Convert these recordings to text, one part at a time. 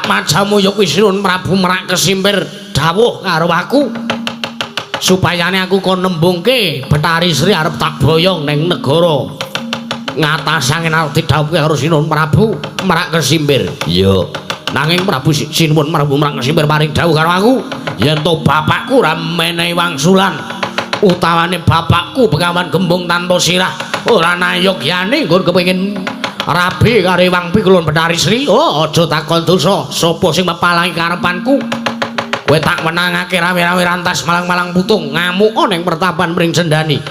Atmajamu ya kuwi Sinuwun Prabu Merak Kesimpir dawuh karo aku supayane aku kon nembungke Bathari Sri arep tak boyong ning negara ngatasangin arep didhawuhke karo Sinuwun Prabu Merak Kesimpir. Iya. Nanging Prabu Sinuwun Prabu Merak Kesimpir paring dawuh karo aku yen to bapakku ora menehi wangsulan utawane bapakku Begawan Gembung tanpa sirah ora nayogyane nggon kepengin rabi karo Ewang Pikulun Bathari Sri. Oh, aja takon dosa sapa sing mepalangi karepanku. Kowe tak wenangake rawe-rawe rantas malang-malang putung ngamuk ning pertapan Pring Sendani.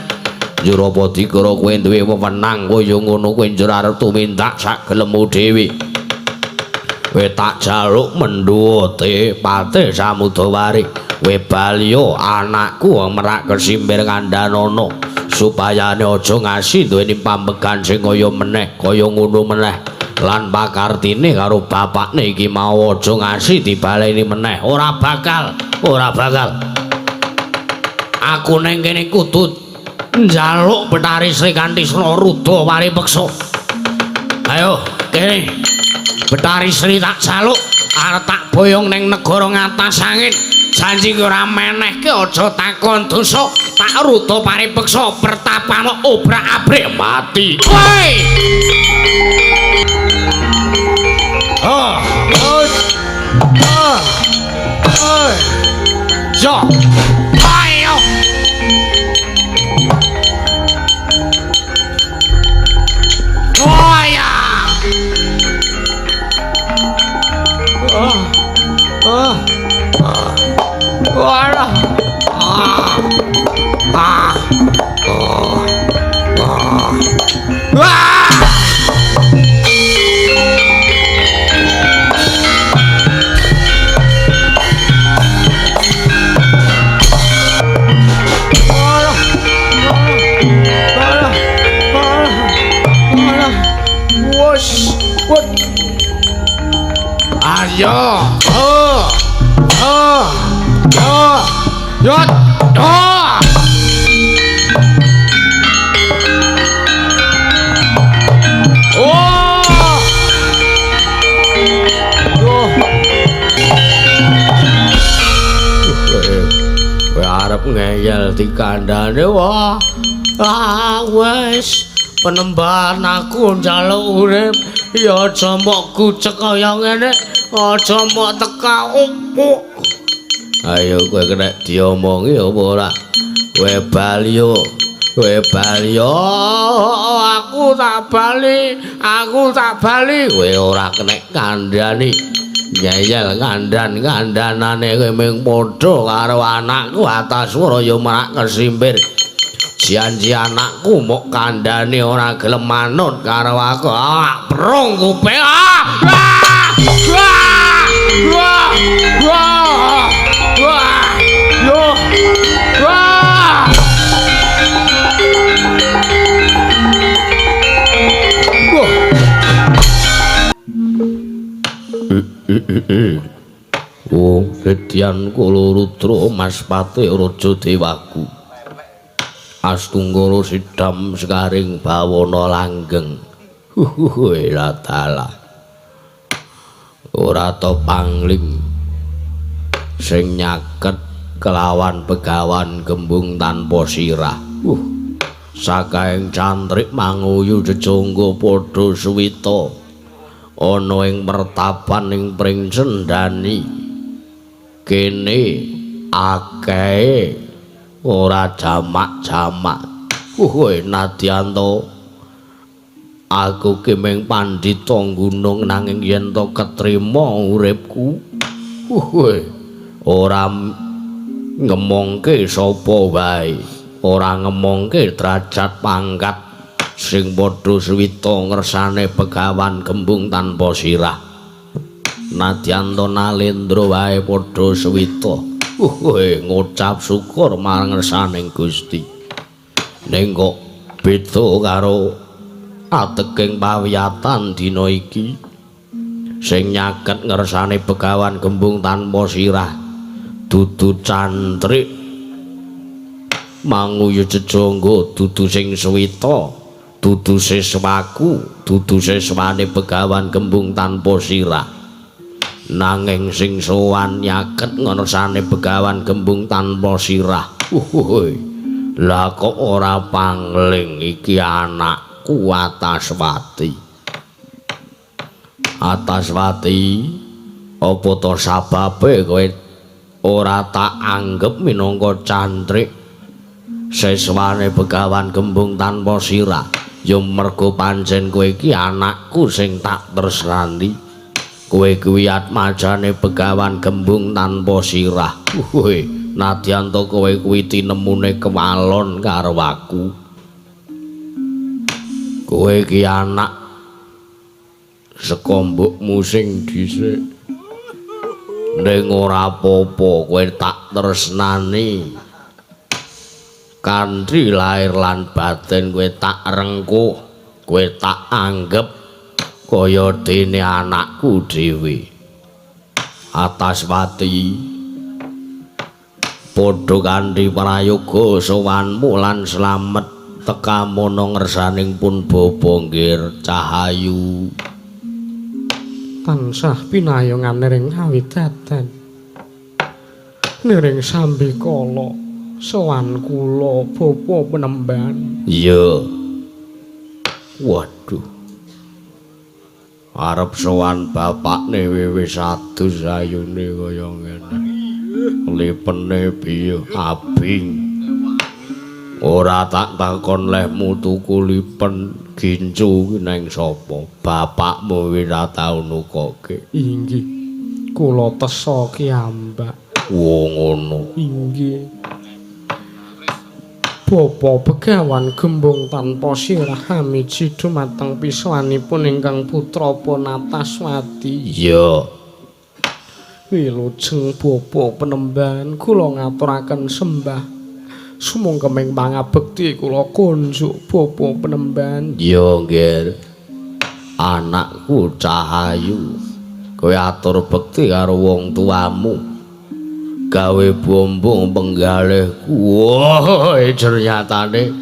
Njur apa dikira kowe duwe wewenang kaya ngono kowe njur arep tumindak sak gelemmu dhewe. Kowe tak jaluk mendhuwate Patih Samudawari. Kowe baliyo anakku Merak Kesimpir kandhanono supayane aja ngasi duweni pambegan sing kaya meneh kaya ngono meneh. Lan pakartine karo bapakne iki mau aja ngasi dibaleni meneh. Ora bakal, ora bakal. Aku ning kene kudu njaluk Bathari Sri kanthi ruda paripeksa. Ayo, kene. Bathari Sri tak jaluk arep tak boyong ning negara ngatas angin. Janji ora menehke aja takon dosa, tak ruda paripeksa pertapan obrak-abrik mati. Woi. Oh, oh, oh, oh. Yo. Ayo. Oh ya. Oh. Oh. Walah. Ah. Ah. Oh. Ah. Wah. Ayo. Oh. Oh. Oh. Yo. Oh. Oh. Oh. Kowe arep ngeyel dikandhane wah. Ah wis penembahan aku njaluk urip ya aja mbok kucek kaya ngene. Aja mbok teka opo. Ayo kowe kena diomongi apa ora? Kowe bali yo. Kowe bali yo. Aku tak bali, aku tak bali. Kowe ora kena kandhani. Ngeyel kandhan-kandhanane kowe mung padha karo anakku Ataswara ya Merak Kesimpir. Janji anakku mok kandhane ora gelem manut karo aku. Ah, prung kuping. Ah! Ah! Wah! Wah! Wah! Wah! Yo! Wah! Wah! Oh, Sedyan Kala Rudra Mas Patih Raja Dewaku. Astunggara sidam sekaring bawana langgeng. Ela dalah. Ora to pangling sing nyaket kelawan Begawan Gembung tanpa sirah. Sakaing cantrik manguyu jejangga padha suwita ana ing mertapan ing Pring Sendani. Kene akehe ora jamak-jamak. Nadyanto, aku ki mung pandhita gunung nanging yen to ketrima uripku. Ora ngemongke sapa wae, ora ngemongke derajat pangkat sing padha suwita ngersane Begawan Gembung tanpa sirah. Nadyanto Nalendra wae padha suwita. Ngucap syukur marang ngersaning Gusti. Ning kok beda karo ateking pawiyatan dina iki sing nyaket ngersane Begawan Gembung tanpa sirah dudu cantrik manguyu jejangga, dudu sing suwita, dudu siswaku, dudu siswane Begawan Gembung tanpa sirah. Nanging sing sowan nyaket ngersane Begawan Gembung tanpa sirah. Lah kok ora pangling iki anakku Ataswati. Ataswati, apa to sababe kowe ora tak anggep minangka cantrik siswane Begawan Gembung tanpa sirah? Ya mergo pancen kowe iki anakku sing tak tresnani. Kowe kuwi atmajane Begawan Gembung tanpa sirah. Nadyan to kowe kuwi tinemune kewalon karo aku. Kowe iki anak saka mbokmu sing dhisik. Ning ora apa-apa, kowe tak tresnani. Kanthi lair lan batin kowe tak rengkuh, kowe tak anggep kaya dene anakku dhewe. Ataswati, padha kanthi prayoga sowanmu lan slamet tekamono ngersaning pun bapa nggir Cahayu. Tansah pinayungan ring kawidadan niring sambikala sowan kula bapa penemban. Iya. Waduh, arep sowan bapakne wis adus ayune kaya ngene. Lipene piye abing. Ora tak takon lehmu tuku lipen gincu neng sapa? Bapakmu wis ora tau nukoke. Inggih. Kula tesa kiyambak. Wo ngono. Inggih. Bapa Begawan Gembung tanpa sirah amiji dumateng pisowanipun ingkang putra Ataswati. Iya. Wilujeng bapa penemban, kula ngaturaken sembah. Sumangkeming pangabekti kula kunjuk bapa penemban. Iya nggih. Anakku Cahayu, kowe atur bekti karo wong tuamu. Gawe bombong penggalihku. Wah, ternyatane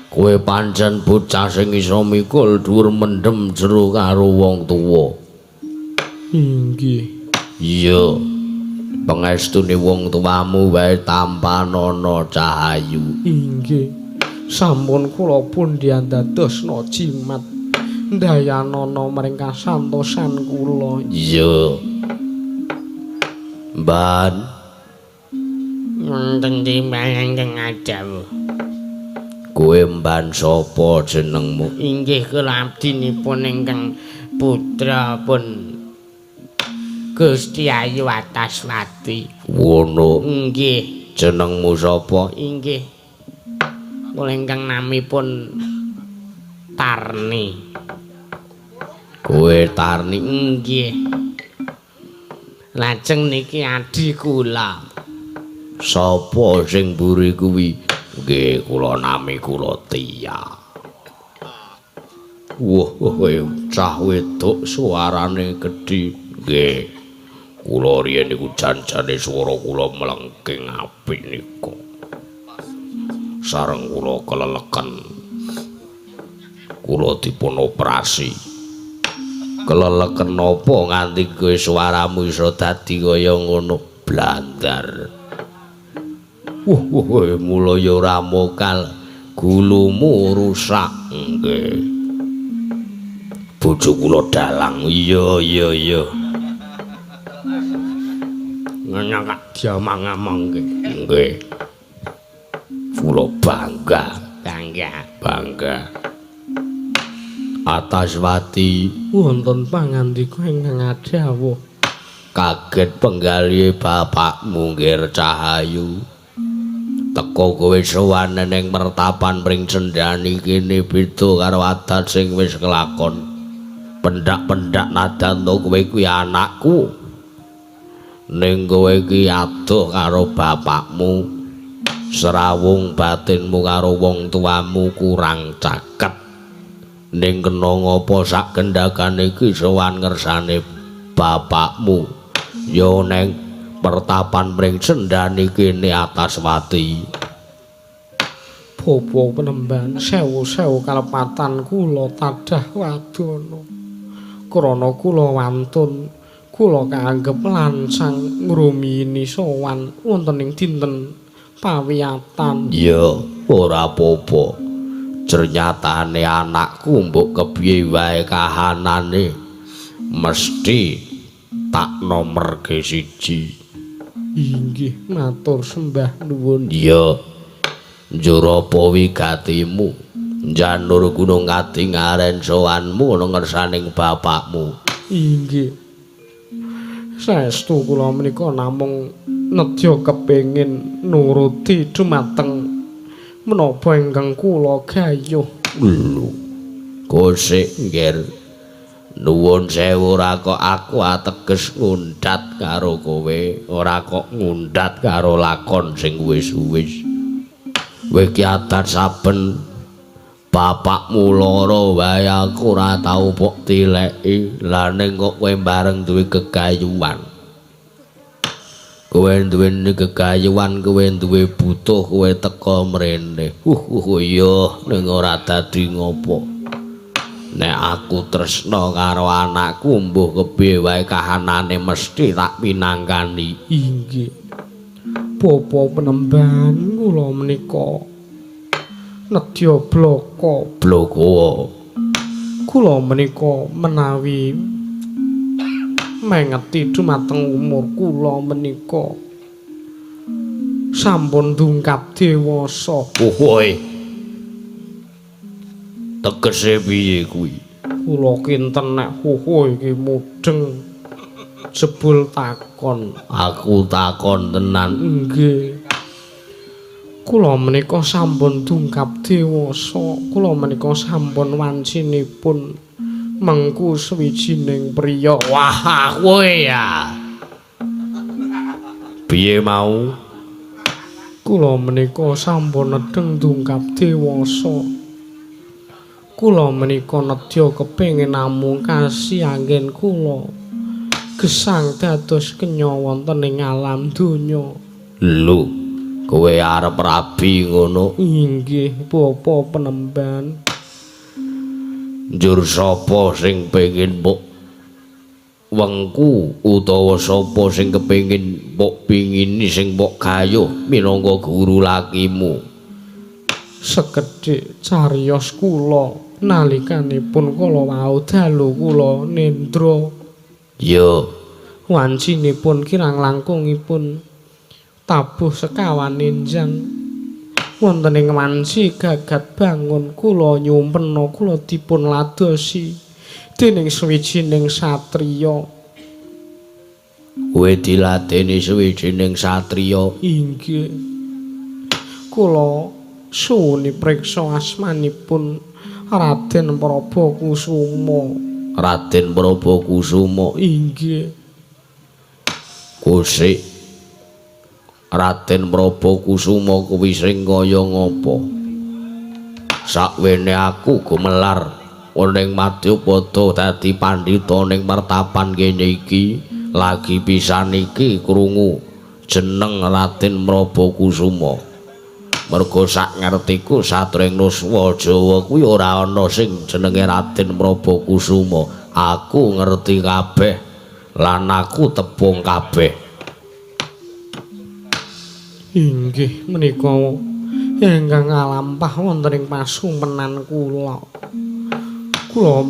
kowe pancen bocah sing iso mikul dhuwur mendem jero karo wong tuwa. Inggih. Iya. Pengestune wong tuamu wae tampanana Cahayu. Inggih. Sampun kula pundhian dadosna jimat ndayanana maring kasantosan kula. Iya. Mban. Wonten timbang ingkang adhawuh. Kowe mban sapa jenengmu? Inggih kula abdinipun ingkang putra pun Gusti Ayu Ataswati. Ngono. Inggih. Jenengmu sapa? Inggih. Kula ingkang namipun Tarni. Kowe Tarni? Inggih. Lajeng niki adhi kula. Sapa sing mburi kuwi? Nggih, kula nami kula Tia. Wah, cah wedok suarane gedhi. Nggih. Kula riyen niku janjane swara kula mlengking apik niku. Sareng kula keleleken. Kula dipun operasi. Keleleken napa nganti kowe suaramu iso dadi kaya ngono blandar. Wah, mula ya ora mokal, gulumu rusak. Nggih. Bojo kula dalang. Iya, iya, iya. Ngono kak diomong-omongke. Nggih. Kula bangga, bangga, bangga. Ataswati, wonten pangandika ingkang adhawuh. Kaget penggalihe bapakmu nggir Cahayu. Teko kowe sowan ning mertapan pring sendhani kene beda karo adat sing wis kelakon. Pendak-pendak nadan to kowe kuwi anakku. Ning kowe iki adoh karo bapakmu. Serawung batinmu karo wong tuamu kurang caket. Ning kena ngapa sak kendhakan iki sowan ngersane bapakmu ya neng pertapan mring sendhani kene Ataswati. Bapa penemban, sewu-sewu kalepatan kula tadah wadana. Krana kula wantun Kula kaanggep lancang ngrumiyini sowan wonten ing dinten pawiyatan. Iya, ora apa-apa. Jernyatane anakku mbok kepiye wae kahanane mesti tak nomerke siji. Inggih, matur sembah nuwun. Iya. Njur apa wigatimu? Njanur Gunung Kadingaren sowanmu ana ngersaning bapakmu. Inggih. Saestu kula menika namung nedya kepengin nuruti dumateng menapa ingkang kula gayuh. Lho. Kosik nggir. Nuwun sewu ora kok aku ateges ngundhat karo kowe, ora kok ngundhat karo lakon sing wis-wis. Kowe ki adat saben bapakmu lara wae aku ora tau mbok tileki. Lah ning kok kowe bareng duwe gegayuhan. Kowe duwe gegayuhan, kowe duwe butuh, kowe teka mrene. Iya ning ora dadi ngopo. Nek aku tresna karo anakku mbuh kepiye wae kahanane mesti tak pinangkani. Inggih. Bapa penemban kula menika nedya blaka. Blaka. Kula menika menawi mengeti dumateng umur kula menika sampun dungkap dewasa. Ohoe. Tegese piye kuwi? Kula kinten nek hoho iki mudeng jebul takon. Aku takon tenan. Nggih. Kula menika sampun dungkap dewasa, kula menika sampun wancinipun mengku sawijining priya. Wah, kowe ya. Piye mau? Kula menika sampun nedheng dungkap dewasa. Kula menika nedya kepengin namung kasih anggen kula gesang dados kenya wonten ing alam donya. Lho, kowe arep rabi ngono? Inggih, Bapa penemban. Njur sapa sing pengin mbok wengku utawa sapa sing kepengin mbok pingini sing mbok gayuh minangka guru lakimu? Sekedhik cariyos kula nalikanipun kala wau dalu kula nendra. Ya, wancinipun kirang langkungipun tabuh sekawan enjang. Wonten ing wanci gagat bangun kula nyumpena kula dipun ladosi dening sawijining satriya. Kowe diladeni sawijining satriya? Inggih. Kula suwuni priksa asmanipun Raden Prabakusuma. Raden Prabakusuma? Inggih. Kusik Raden Prabakusuma kuwi sing kaya ngapa? Sakwene aku gumelar ning Madyapada dadi pandhita ning mertapan kene iki, lagi pisan iki krungu jeneng Raden Prabakusuma. Mergo sak ngertiku satring nuswa Jawa kuwi ora ana sing jenenge Raden Prabakusuma. Aku ngerti kabeh lan aku tepung kabeh. Inggih menika ingkang ngalampah wonten ing pasumenan kula. Kula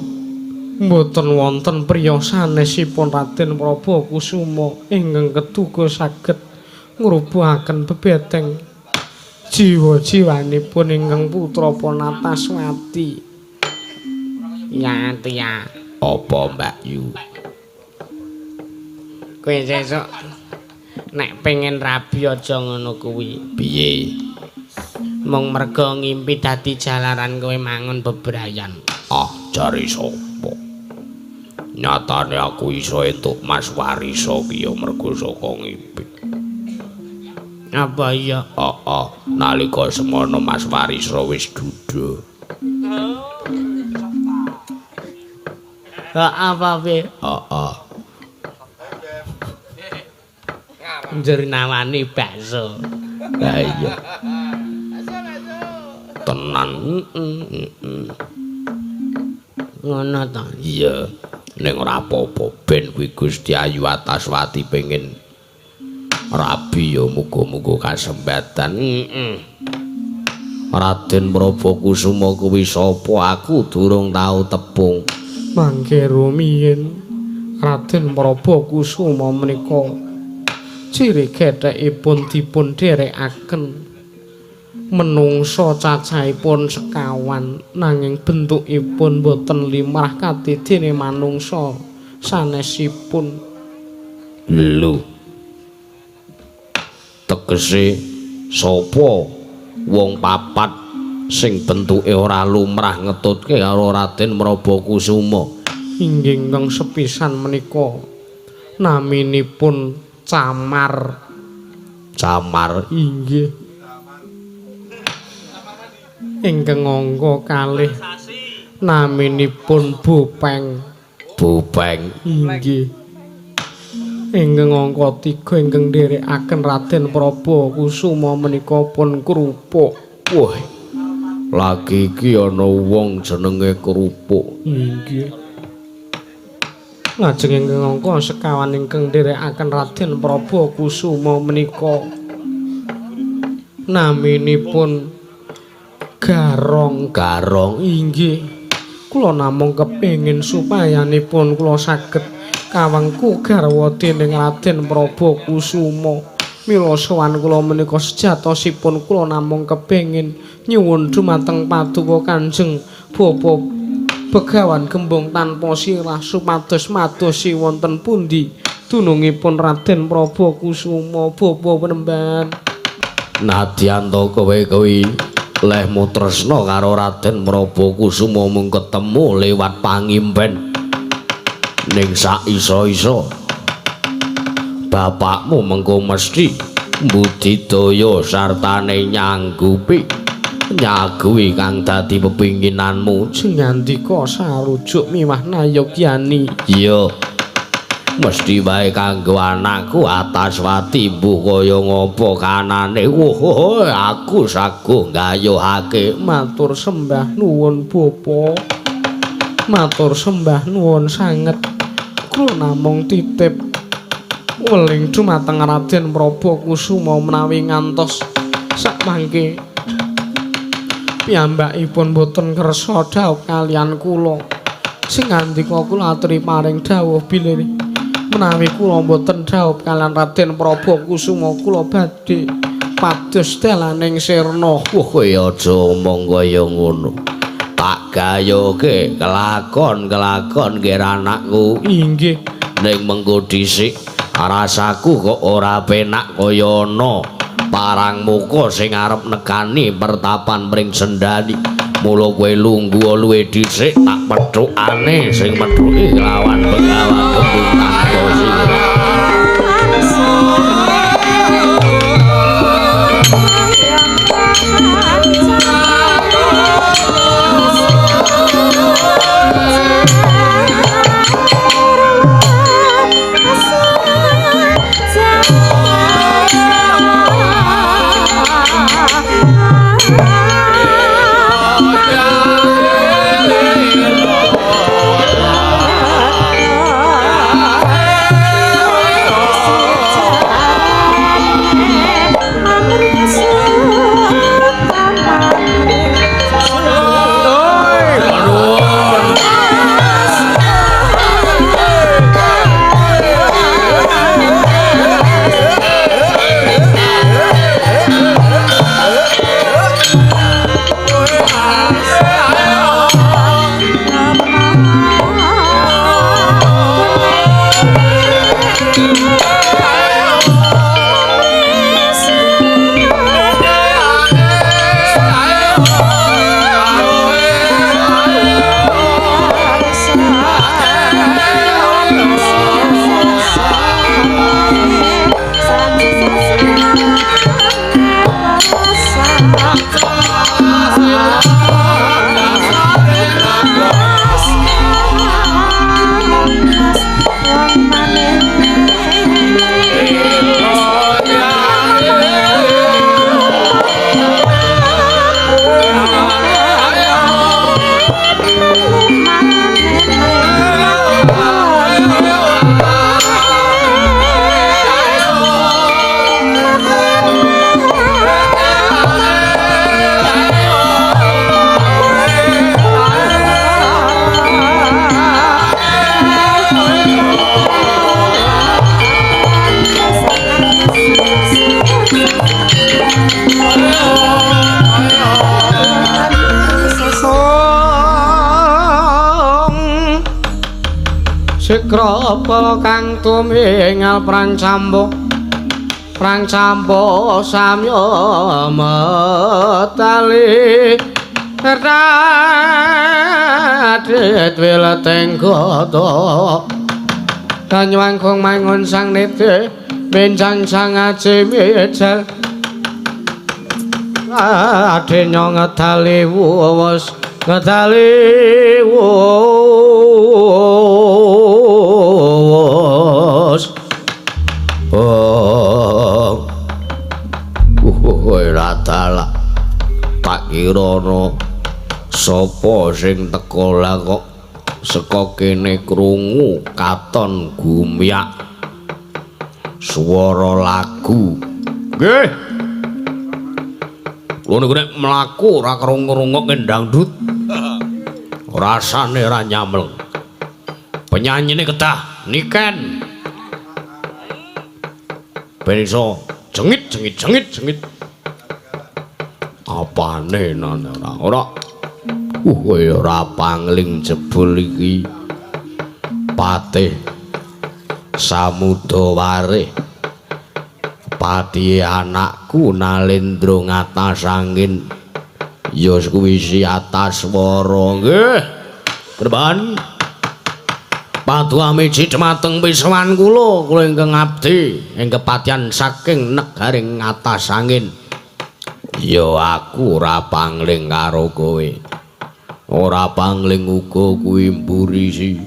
mboten wonten priya sanesipun Raden Prabakusuma ingkang keduga saged ngrubuhaken bebeteng jiwa-jiwanipun ingkang putra Ponataswati. Ya, ya. Apa Mbak Yu? Kowe sesuk nek pengen rabi aja ngono kuwi. Piye? Mung merga ngimpi dadi jalaran kowe mangun bebrayan. Ah, jare sapa? Nyatane aku iso entuk Mas Warisa ki ya mergo saka ngimpi. Apa iya? Heeh, nalika semono Mas Warisa wis duda. Heeh, apa piye? Heeh. Njur nawani bakso. Lah iya. Tenan. Ngono ta? Iya. Ning ora apa-apa ben kuwi Gusti Ayu Ataswati pengin rabi ya muga-muga kasembatan. Heeh. Raden Prabakusuma kuwi sapa? Aku durung tau tepung. Mangke rumiyin Raden Prabakusuma menika ciri gethekipun dipun dherekaken menungsa cacahipun sekawan nanging bentukipun boten limrah katidene manungsa sanesipun. Lho. Tegese sapa wong papat sing bentuke ora lumrah ngetutke karo Raden Prabakusuma? Inggih kang sepisan menika naminipun Camar. Camar inggih. Ingkang angka kalih naminipun Bopeng. Bopeng inggih. Ingkang angka 3 ingkang nderekaken Raden Prabakusuma menika pun Krupuk. Wah, lagi iki ana wong jenenge Krupuk. Inggih. Lajeng ingkang angka sekawan ingkang nderekaken Raden Prabakusuma menika naminipun Garong. Garong inggih. Kula namung kepengin supayanipun kula saged kawengku garwa dening Raden Prabakusuma. Mila sowan kula menika sejatosipun kula namung kepengin nyuwun dumateng paduka Kanjeng Bapa Begawan Gembung tanpa sirah supados madosi wonten pundi dunungipun Raden Prabakusuma Bapa Penemban. Nadyan to kowe kuwi lehmu tresna karo Raden Prabakusuma mung ketemu lewat pangimpen. Ning sak iso-iso bapakmu mengko mesti mbudidaya sartane nyanggupi nyaguhi kang dadi pepinginanmu. Sing ngandika sarujuk miwah nayogyani. Iya, mesti wae kanggo anakku Ataswati mbuh kaya ngapa kanane. Wah, aku saguh nggayuhake. Matur sembah nuwun Bapa. Matur sembah nuwun sanget. Kula namung titip weling dumateng Raden Prabakusuma menawi ngantos sakmangke piyambakipun boten kersa dhaup kaliyan kula. Sing ngandika kula aturi paring dhawuh bilih menawi kula boten dhaup kaliyan Raden Prabakusuma kula badhe pados dalaning sirna. Wah, kowe aja omong kaya ngono. Tak gayoke kelakon-kelakon nggih anakku. Inggih. Ning mengko dhisik rasaku kok ora penak kaya ana parang muka sing arep nekani pertapan pring sendani. Mula kowe lungguh luwe dhisik tak pethukane sing methuki kelawan Begawan Gembung tanpa sirah. Jegrapa kang tumingal prang campo prang campo samya metali radit wileteng gata kanyuwangkung mangun sang niti benjang sang aji mijel adenya ngedali wus ngedali wus. Oh, ora dalah tak kira ana sapa sing teka lah kok saka kene krungu katon gumyak swara lagu. Nggih. Kula niku nek mlaku ora krungu-rungokke dangdut. Rasane ora nyamleng. Penyanyine kedah niken. Ben iso jengit jengit jengit jengit. Apane nane ora ora. Ora pangling jebul iki. Patih Samudra Warih. Patihe anakku Nalendra ngatas angin. Ya kuwi si Ataswara. Nggih. Preban. Paduamiji dhumateng pisowan kula, kula ingkang abdi ing kepatihan saking negaring ngatas angin. Ya aku ora pangling karo kowe. Ora pangling uga kuwi mburi si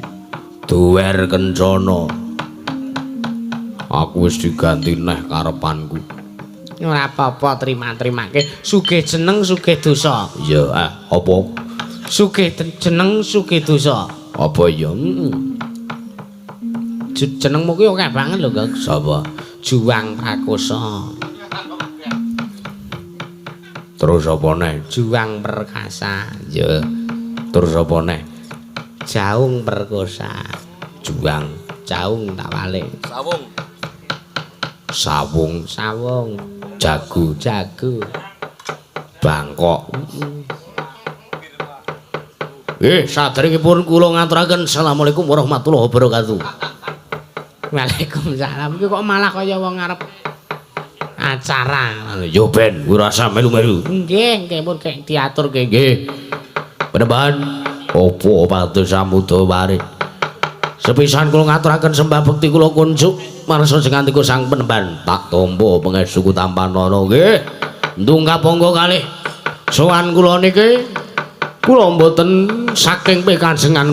Duwer Kencana. Aku wis diganti neh karepanku. Ora apa-apa, terima-terimake. Sugih jeneng sugih dosa. Ya, apa? Sugih jeneng sugih dosa. Apa ya? Jenengmu kuwi akeh banget lho, Gok. Sapa? Juang Prakosa. Terus apa neh? Juang Perkasa. Ya. Terus apa neh? Jaung Perkosa. Juang Jaung tak walik. Sawung. Sawung, Sawung, jago, jago. Bangkok. Saderengipun kula ngaturaken assalamualaikum warahmatullahi wabarakatuh. Waalaikumsalam. Iki kok malah kaya wong arep acara. Yo ben, ora usah melu-melu. Nggih, nggih pun kek diaturke. Nggih. Penemban opo Patih Samudra Warih. Sepisan kula ngaturaken sembah bekti kula kunjuk marsa jengantika sang penemban. Tak tampa pangestuku tampanana nggih. Ndungkap angka kalih sowan kula niki kula mboten saking pekajengan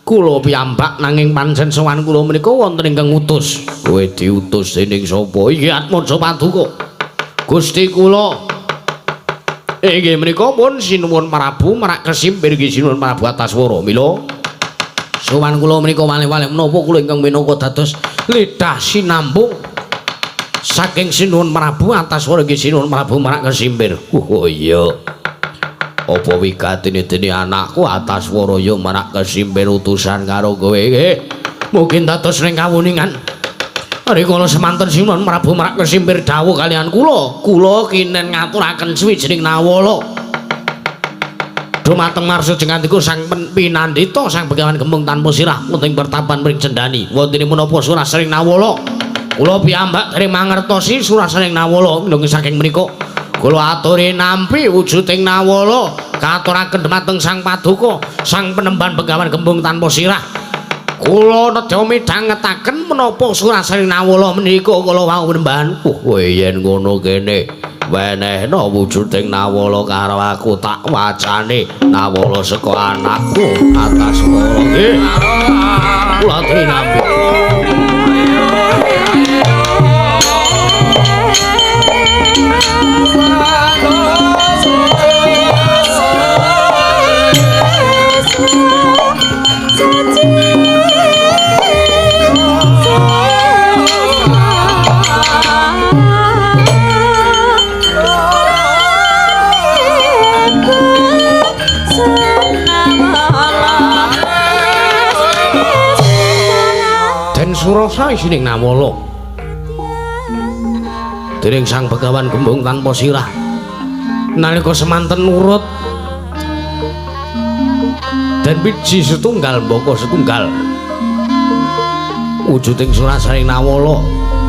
kula piyambak nanging pancen sowan kula menika wonten ingkang ngutus. Kowe diutus dening sapa? Iki Atmaja Paduka. Gusti kula inggih menika pun sinuwun Prabu Merak Kesimpir inggih sinuwun Prabu Ataswara. Mila sowan kula menika waleh-waleh menapa kula ingkang minangka dados lidah sinambung saking sinuwun Prabu Ataswara inggih sinuwun Prabu Merak Kesimpir. Oh iya. Apa wigatine dene anakku Ataswara ya Merak Kesimpir utusan karo kowe nggih. Mungkin dados ning kawuningan. Rikala semanten sinuwun Prabu Merak Kesimpir dawuh kalian kula, kula kinen ngaturaken suwijining nawala. Dumateng marsa jengantika sang pinandhita sang Begawan Gembung tanpa sirah wonten ing pertapan mring Cendani. Wontene menapa surasring nawala? Kula piyambak dereng mangertosi surasring nawala minangka saking menika kula aturi nampi wujuding nawala katuraken dumateng sang paduka sang penemban Begawan Gembung tanpa sirah. Kula nedha midhangetaken menapa surasring nawala menika kula wau penemban. Oh yen ngono kene wenehna wujuding nawala karo aku tak wacane nawala saka anakku Ataswara. Nggih. Kula aturi nampi. Surasa isining nawala dening sang Begawan Gembung tanpa sirah nalika semanten nurut den wiji setunggal mbaka setunggal Wujuding surasaning Nawala,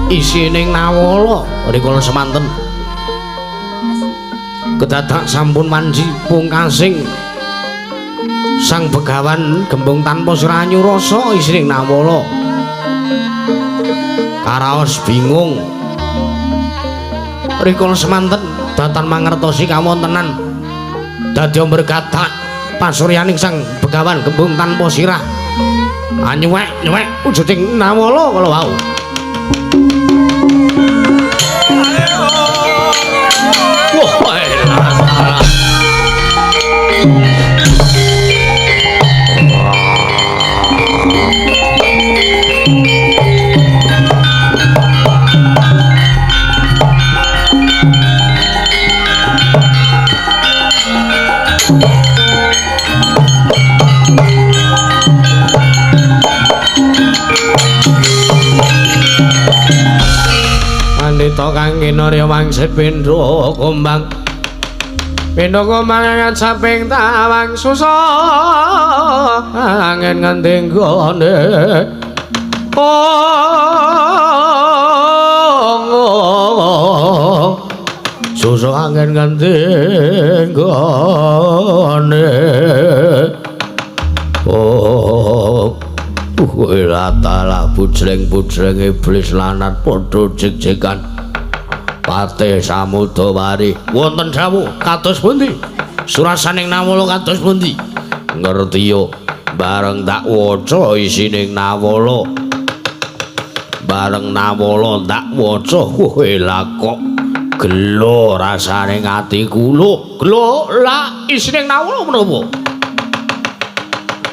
isining Nawala rikala semanten kedadak sampun manji pungkasing Sang Begawan Gembung tanpa sirah rasa isining Nawala. Karaos bingung. Rikala semanten datan mangertosi kawontenan dadi mregadak pasuryaning Sang Begawan Gembung tanpa sirah. Anyuwek-nyuwek wujuding Nawala kala wau. Wah, elah. Pandita kang kinarya wangsit pindha kumbang. Pindha kumbang ngacaping tawang susa angin ngendi nggone. Oh, susa angin ngendi nggone. Oh, latala bujreng-bujreng iblis lanat padha jek-jekan. Patih Samudawari wonten dawuh kados pundi? Surasaning Nawala kados pundi? Ngerti yo, bareng tak waca isining Nawala. Bareng Nawala tak waca, kowe lah kok gelo rasane ati kula. Gelo lah isining Nawala menapa?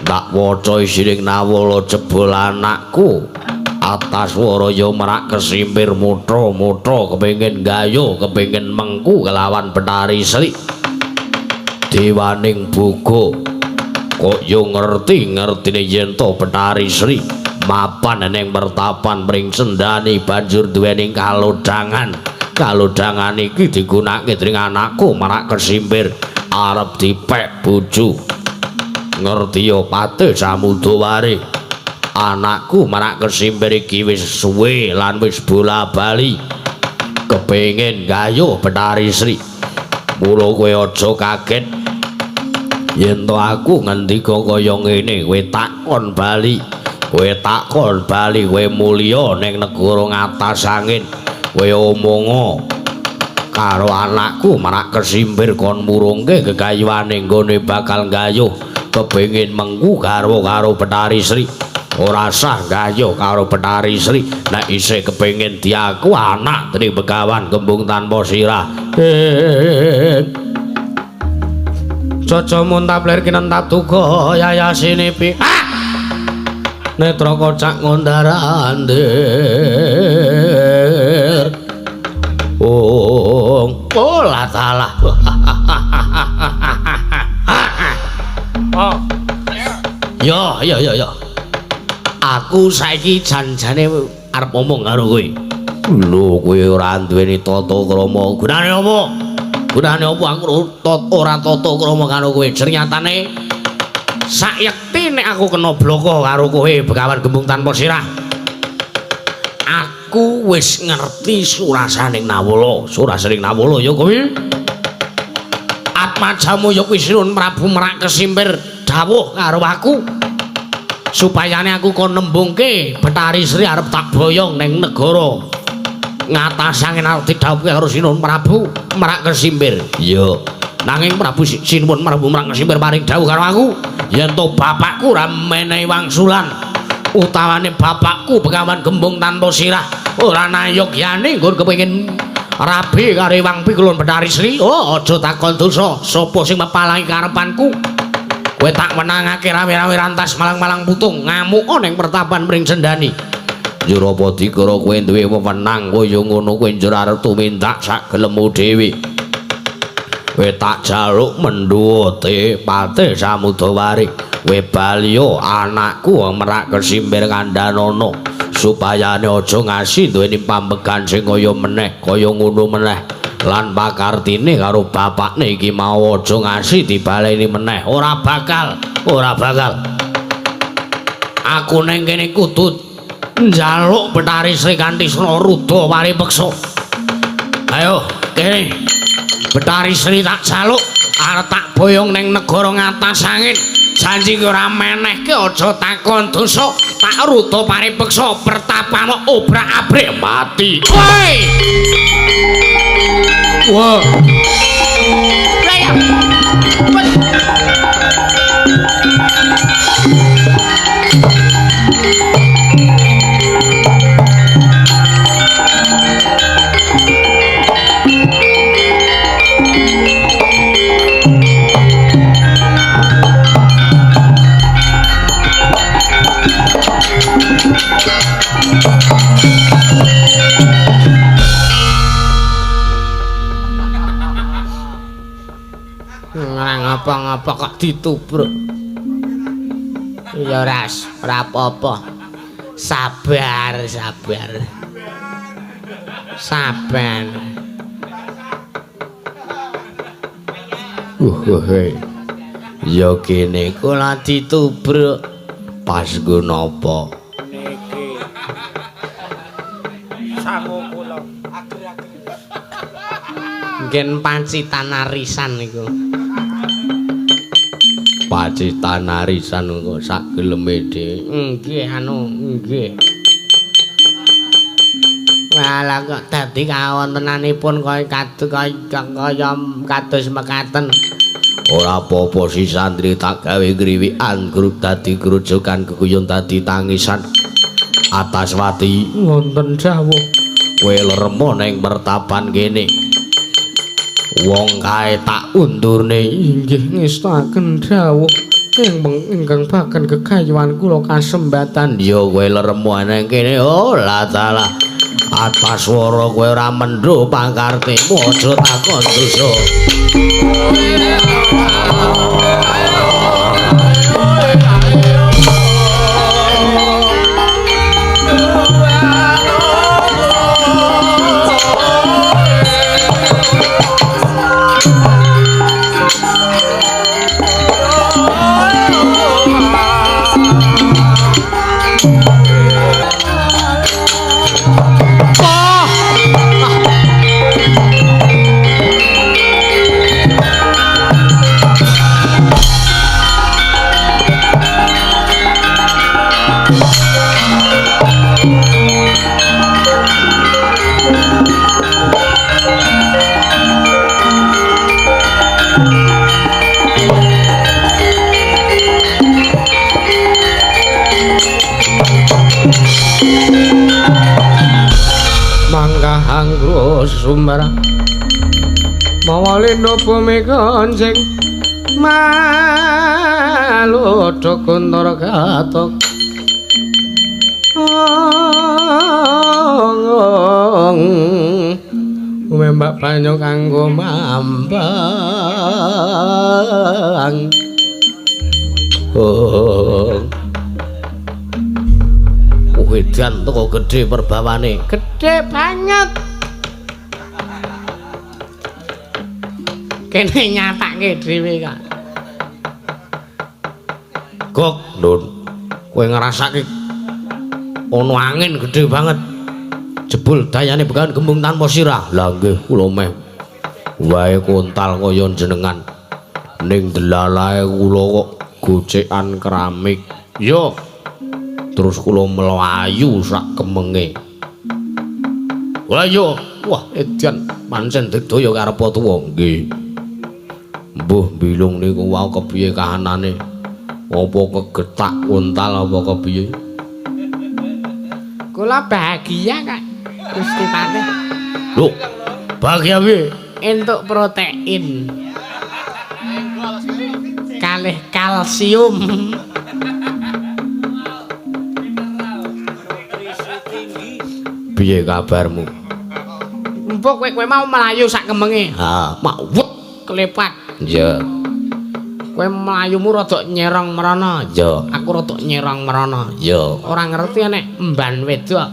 Tak waca isining Nawala jebul anakku Ataswara ya merak kesimpir mutra-mutra kepengin gayuh kepengin mengku kelawan Betari Sri Dewaning Boga. Kok yo ngerti ngertine yen to Betari Sri mapan ning mertapan pring sendani banjur duweni kalodhangan. Kalodhangan iki digunakake dening anakku merak kesimpir arep dipek bojo. Ngerti yo Patih Samudawari, anakku merak kesimpir iki wis suwe lan wis bola-bali kepengin gayuh Betari Sri. Mula kowe aja kaget yen to aku ngendika kaya ngene, kowe takon bali, kowe takon bali, kowe mulya ning negara ngatas angin, kowe omonga karo anakku merak kesimpir kon murungke gegayuhane nggone bakal gayuh kepengin mengku garwa karo Betari Sri. Ora sah gayuh karo Betari Sri nek isih kepengin diaku anak dening Begawan Gembung tanpa sirah. Caca muntap lir kinentap duga yayasine pi. Netra kocak ngondar-andir. Oh, oh la salah. Oh. Yo yo yo yo. Aku saiki janjane arep omong karo kowe. Lho, kowe ora duweni tata krama. Gunane apa? Gunane apa aku ora tata krama karo kowe? Ternyatane sakyekti nek aku kena bloko karo kowe Begawan Gembung tanpa sirah. Aku wis ngerti surasaning Nawala. Surasaning Nawala ya kowe. Atmajamu ya kuwi Sinuwun Prabu Merak Kesimpir dawuh karo aku supayane aku kon nembungke Betari Sri arep tak boyong ning negara ngatas angin arep didhawuhke karo Sinuwun Prabu Merak Kesimpir. Iya. Nanging Prabu Sinuwun Prabu Merak Kesimpir paring dawuh karo aku yen to bapakku ora menehi wangsulan utawane bapakku Begawan Gembung tanpa sirah ora nayogyane nggon kepengin rabi karo Ewang Pikulun Betari Sri. Oh, aja takon dosa sapa sing mepalangi karepanku. Kowe tak wenangake rawe-rawe rantas malang-malang putung ngamuka ning pertapan pring sendani. Njur apa dikira kowe duwe wewenang kaya ngono kowe njur arep tumindak sak gelemmu dhewe. Kowe tak jaluk mendhuwate Patih Samudawari. Kowe baliyo anakku Merak Kesimpir kandhanono supayane aja ngasi duweni pambegan sing kaya meneh kaya ngono meneh. Lan pakartine karo bapakne iki mau aja ngasi dibaleni meneh. Ora bakal, ora bakal. Aku ning kene kudu Njaluk Bathari Sri kanthi sena ruda paripeksa. Ayo, kene. Bathari Sri tak jaluk arep tak boyong ning negara ngatas angin. Janji ki ora menehke aja takon dosa, tak ruda paripeksa pertapano obrak-abrik mati. Woi. Wah. Lah ya. Ora ngapa-ngapa kok ditubruk. Ya ras, ora apa-apa. Sabar, sabar. Sabar. Ya kene kula ditubruk pas nggo napa? Niki. Sangu kula. Nggen Pacitan arisan niku. Pacitan arisan kok sak geleme dhewe. Nggih anu nggih. Walah kok dadi kawontenanipun kaya kaya kados mekaten. Ora apa-apa si santri tak gawe ngriwikan grup dadi grujukan keguyon dadi tangisan. Ataswati wonten dawuh. Kowe leremo ning mertaban kene. Wong kae tak undurne. Inggih ngestakaken dawuh ingkang baken kegayuhan kula kasembatan. Ya kowe leremo nang kene. Oh la talah. Ataswara kowe ora mendho pangkartemu aja takon dosa. Sumara mawalina bumi kancing malodha kuntara katok umembak banyu kanggo mambang. Wedan teko gedhe perbawane, gedhe banget. Kene nyatake dhewe kok. Gok, Ndun. Kowe ngrasake ana angin gedhe banget. Jebul dayane begawan gembung tanpa sirah. Lah nggih kula meh wae kontal kaya jenengan. Ning delalae kula kok gocekan keramik. Yo. Terus kula mlayu sak kemenge. Lah yo, wah edan pancen digdaya karepa tuwa. Nggih. Mbuh bilung niku wau kepiye kahanane? Apa kegetak untal apa kepiye? Kula bahagia kak Gusti Patih. Lho, bahagia piye? Entuk protein. Kalih kalsium. Piye kabarmu? Mbok kowe mau mlayu sak kemenge. Ha, mak wet klepat. Iya. Kowe mlayumu rada nyerong mrana. Iya. Aku rada nyerong mrana. Iya. Ora ngerti nek emban wedok.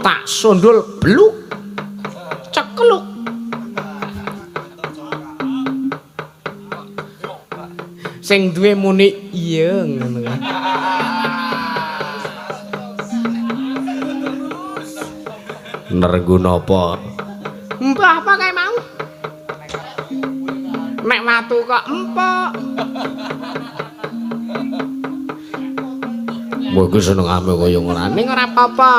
Tak sundul bluk. Cekluk. Sing duwe muni iya ngono kae. Nerenggu napa? Mbah apa kae mau? Nek watu kok empuk. Mbok iku senengame kaya ngono. Ning ora apa-apa.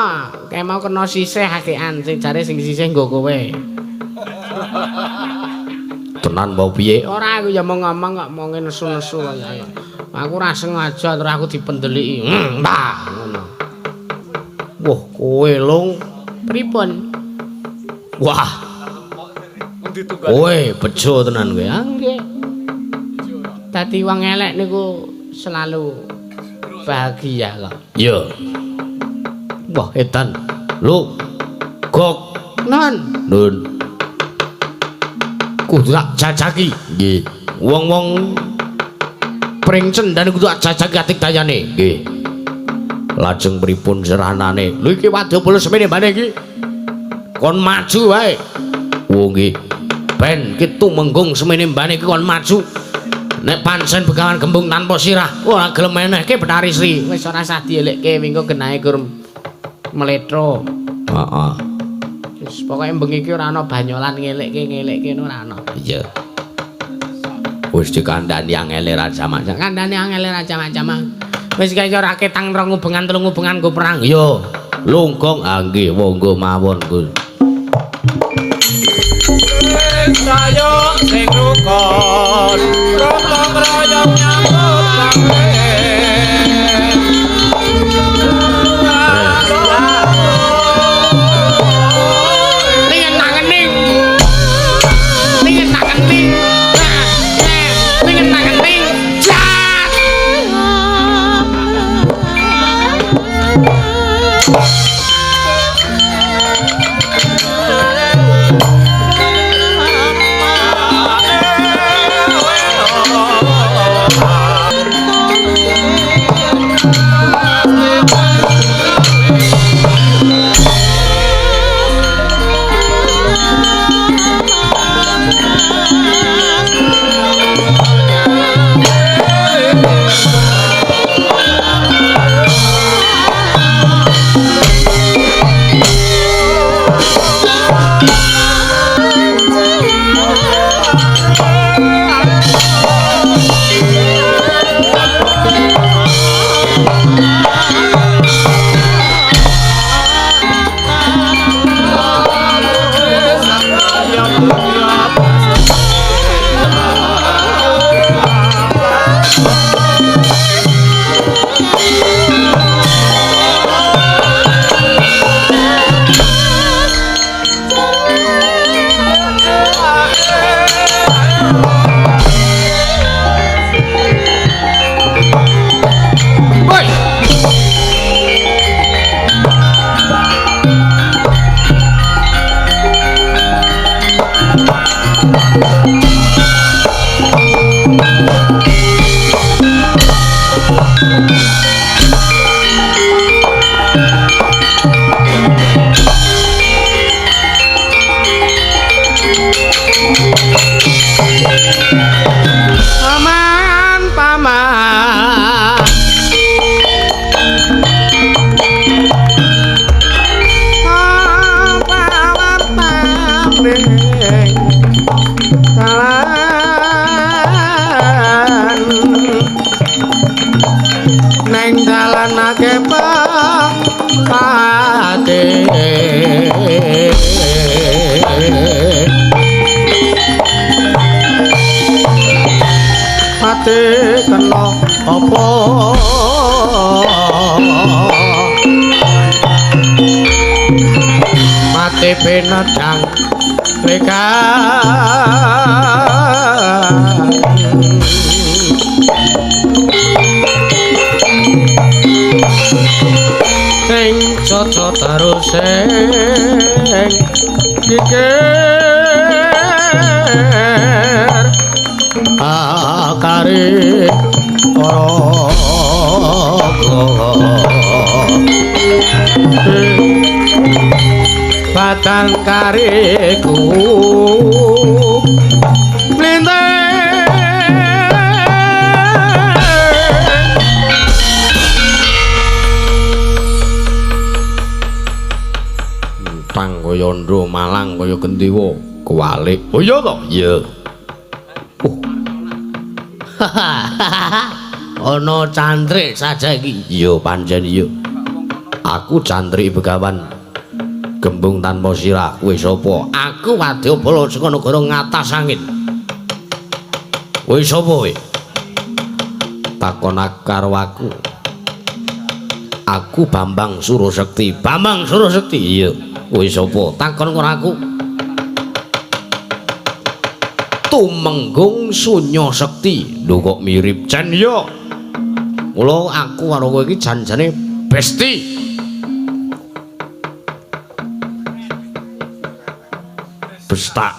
Kae mau kena sisih akean sing jare sing sisih nggo kowe. Tenan mau piye? Ora aku ya mau ngomong kok monge nesu-nesu kaya. Aku ora sengaja terus aku dipendeliki. Mbah ngono. Wah, kowe lung pripun? Wah. Kowe bejo tenan kowe. Ah nggih. Dadi wong elek niku selalu bahagia kok. Iya. Wah, edan. Lho. Gok. Non. Nun. Kudu tak jajaki. Nggih. Wong-wong pring cendane kudu tak jajaki atik dayane. Nggih. Lajeng pripun seranane? Lho iki wadya semene mbane iki. Kon maju wae. Oh nggih. Ben ki tumenggung semene mbane iki kon maju. Nek pancen Begawan Gembung tanpa sirah, ora gelem menehke Bathari Sri. Wis ora usah dielekke mingko genahe gur mletro. Heeh. Wis pokoke bengi iki ora ana banyolan ngelekke-ngelekke ora ana. Iya. Wis dikandani angele raja macam. Kandhane angele raja macam. Wis kaya ora ketang rong ubengan telung ubengan nggo perang. Iya. Lunggong ah nggih monggo mawon Gus. Sayo sing rukun, rokong royong nyambut gawe. Ningen nangening. Ningen nangening. Ningen nangening. Jat. Paman, paman. Neng dalan akeh pate. Pate kena apa? Mate pinedhang rekan. Sing caca terus sing kikir akare paraga batang kariku Bathang kaya ndro, malang kaya gendewa, kuwalik. Oh iya to? Iya. Oh. Ana cantrik saja iki. Iya pancen iya. Aku cantrik Begawan Gembung tanpa sirah. Kowe sapa? Aku Wadyabala saka negara Ngatas Angin. Kowe sapa kowe? Takon karo aku. Aku Bambang Surasekti. Bambang Surasekti. Iya. Kowe sapa? Takon karo aku. Tumenggung Sunya Sekti. Lho kok mirip jan ya. Mula aku karo kowe iki janjane besti. Bestak.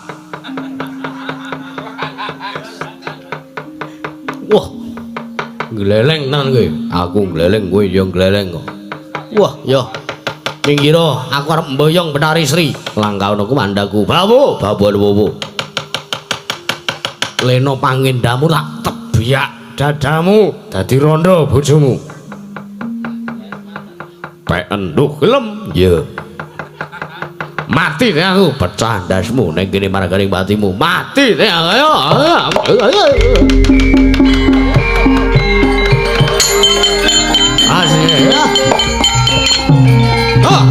Wah. Gleleng tenan kowe. Aku gleleng, kowe ya gleleng kok. Wah, ya. Minggiro, aku arep mboyong Betari Sri. Langkah ku mandaku. Bawo, bawo bawo. Leno pangendamu tak tebiak dadamu dadi rondo bojomu. Pek enduh gelem. Ya. Mati deh aku, pecah ndasmu ning kene marganing patimu. Mati deh ayo. Asik. Ah.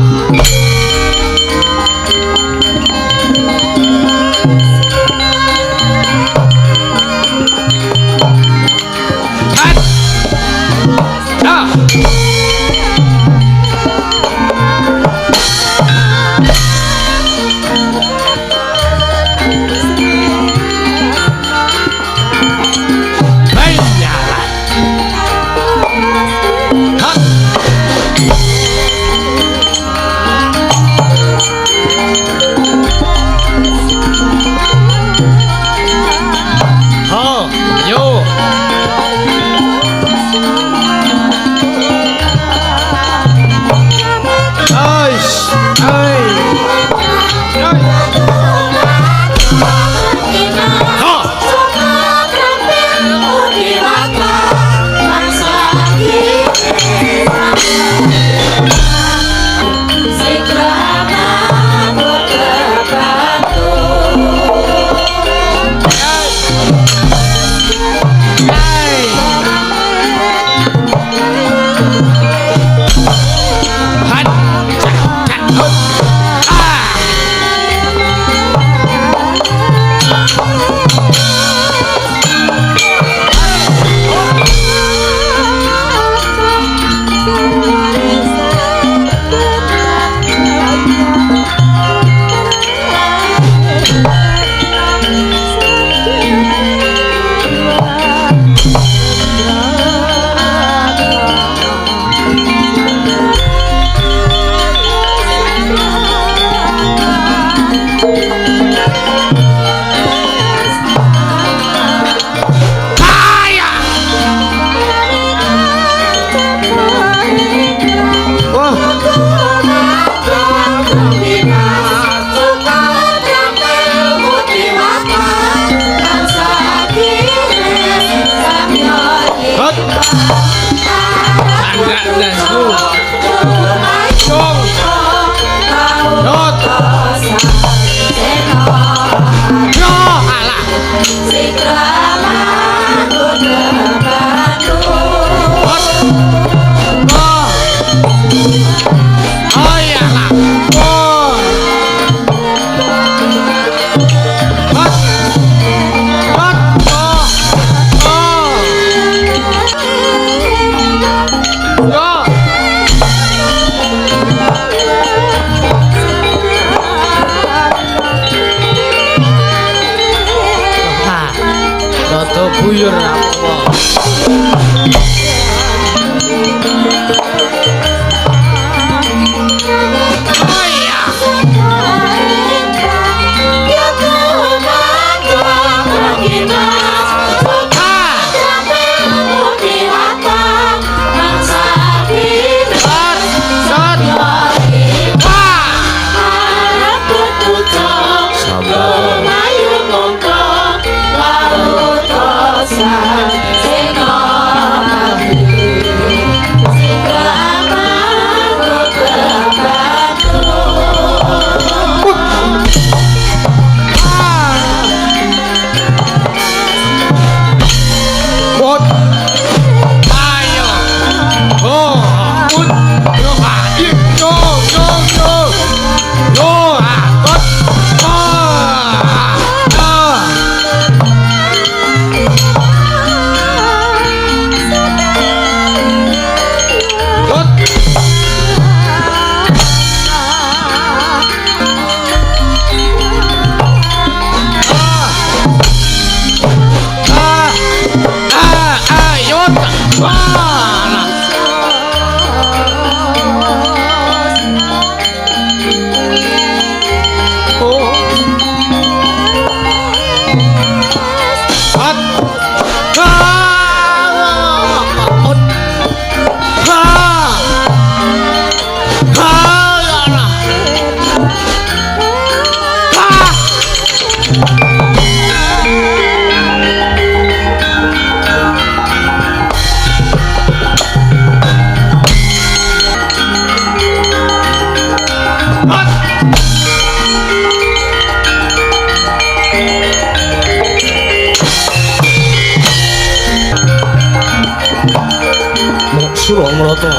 Mok Suramrata.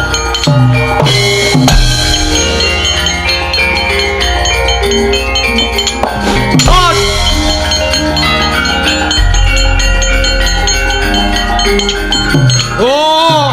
Oh.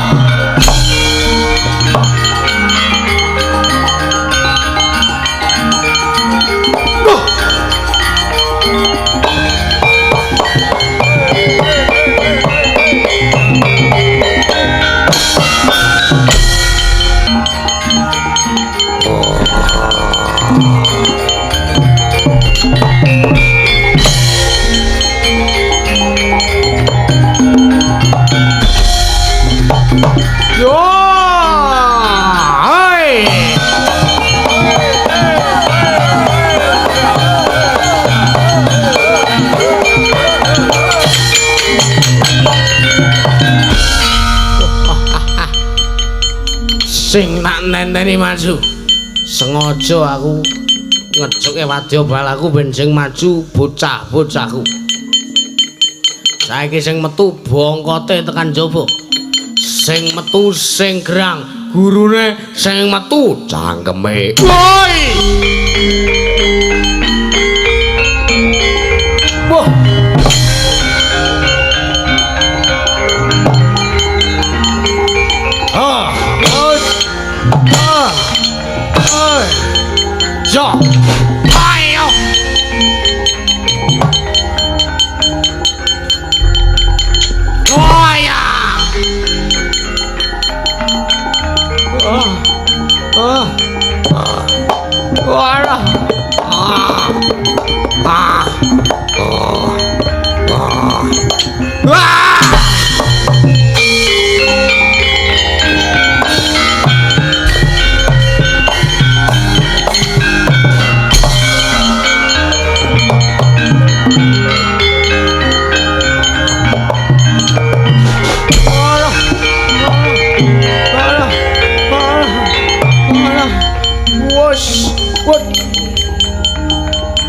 Yo! Hai! Sing tak nenteni maju. Sengaja aku ngecuke wadya balaku ben sing maju bocah-bocahku. Saiki sing metu bongkote tekan jaba. Sing metu sing gerang, gurune sing metu cangkeme. Woi! Wah. Ah, ah, ah. Yo. Ayo. Oh ya. Ah. Ah. Ah. Ah. Ah. Ah. Ah.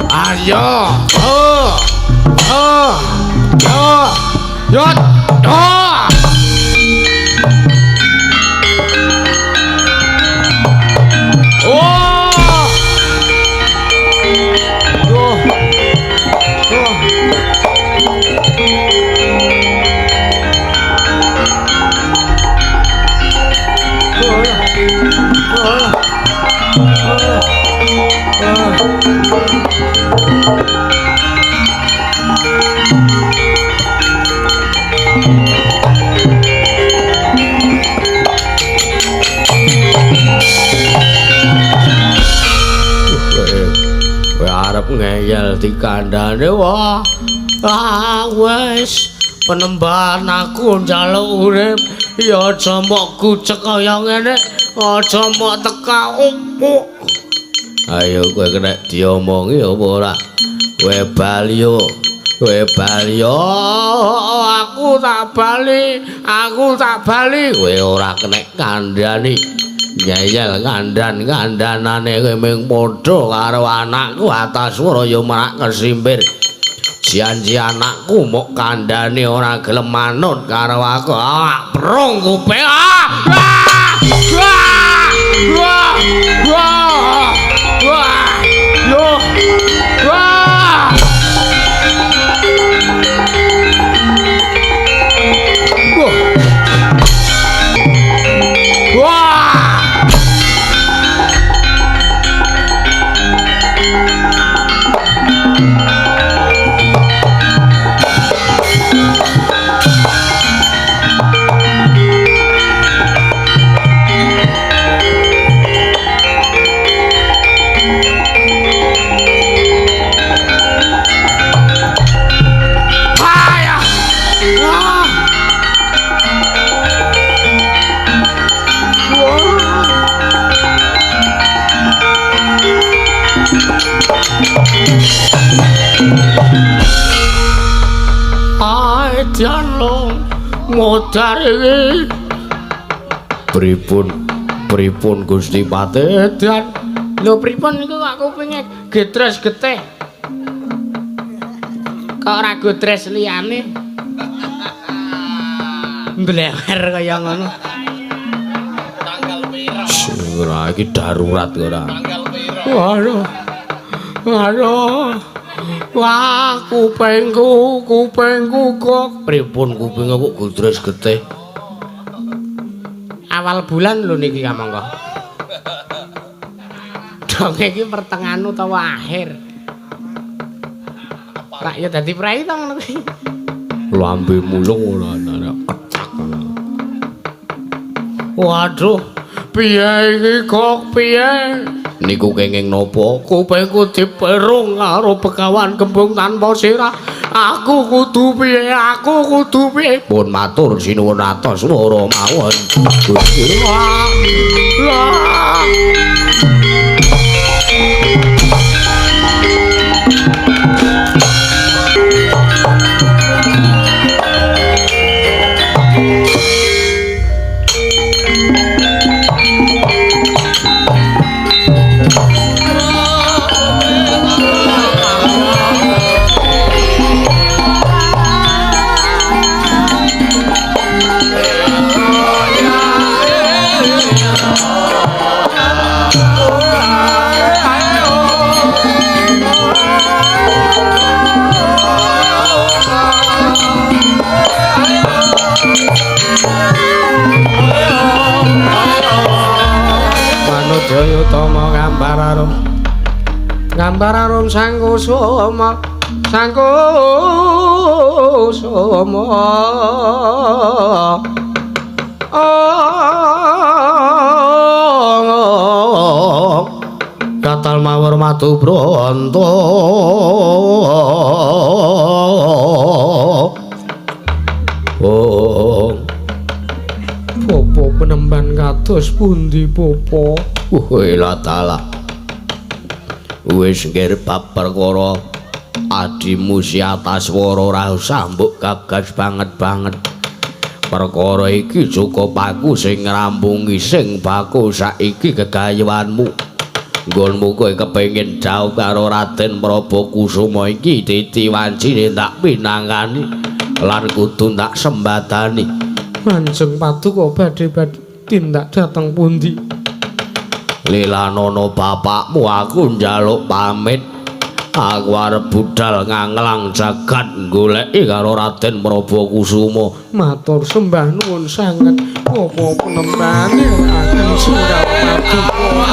Ayo, oh, oh, oh, yo, oh. Oh, oh, oh. Kowe arep ngeyel dikandhane wah. Ah wis penembahan aku njaluk urip ya aja mbok kucek kaya ngene, aja mbok teka opo. Ayo kowe kena diomongi apa ora? Kowe bali yo. Kowe bali yo, aku tak bali, aku tak bali. Kowe ora kena kandhani. Ngeyel kandhan-kandhanane kowe mung padha karo anakku Antaswara ya marak kesimpir. Janji anakku mok kandhane ora gelem manut karo aku. Ah, prung kupe. Ah! Ah! Wah! Wah! Wah! Wah! Yo! Wah! Wah! Wah! Modar iki pripun pripun Gusti Patedan? Lho pripun niku kok kupinge gedres getih? Kok ora godres liyane? Mblewer kaya ngono. Tanggal piro? Ora iki darurat ora. Tanggal piro? Waduh. Waduh. Wah, kupingku, kupingku kok. Pripun kupinge kok godres getih? Awal bulan lho niki kamangka. Donge iki pertengahan utawa akhir. Rak ya dadi prei to ngono kuwi. Lambe mulung ora ana kecak. Waduh, piye iki kok piye? Niku kenging napa? Kupingku diperung karo Begawan Gembung tanpa sirah. Aku kudu piye? Aku kudu piye? Pun matur sinuwun atos swara mawon. Gusti. Lah. Manujaya utama gambar arum. Gambar arum sangkusuma, sangkusuma. Oh, katal mawar matu bronto. Oh, popo penemban kados pundi popo? Wah, tala. Wis nggir bab perkara adimu si Ataswara ora usah mbok gagas banget-banget. Perkara iki cukup aku sing ngrampungi sing baku saiki gegayuhanmu. Nggonmu kowe kepengin jauh karo Raden Prabu Kusuma iki titi wancine tak pinangkani lan kudu tak sembadani. Manjeng paduka badhe tindak dhateng pundi? Lilanono bapakmu aku njaluk pamit. Aku arep budal nganglang jagat goleki karo Raden Prabu Kusuma. Matur sembah nuwun sanget apa penembane akan sungguh paduka.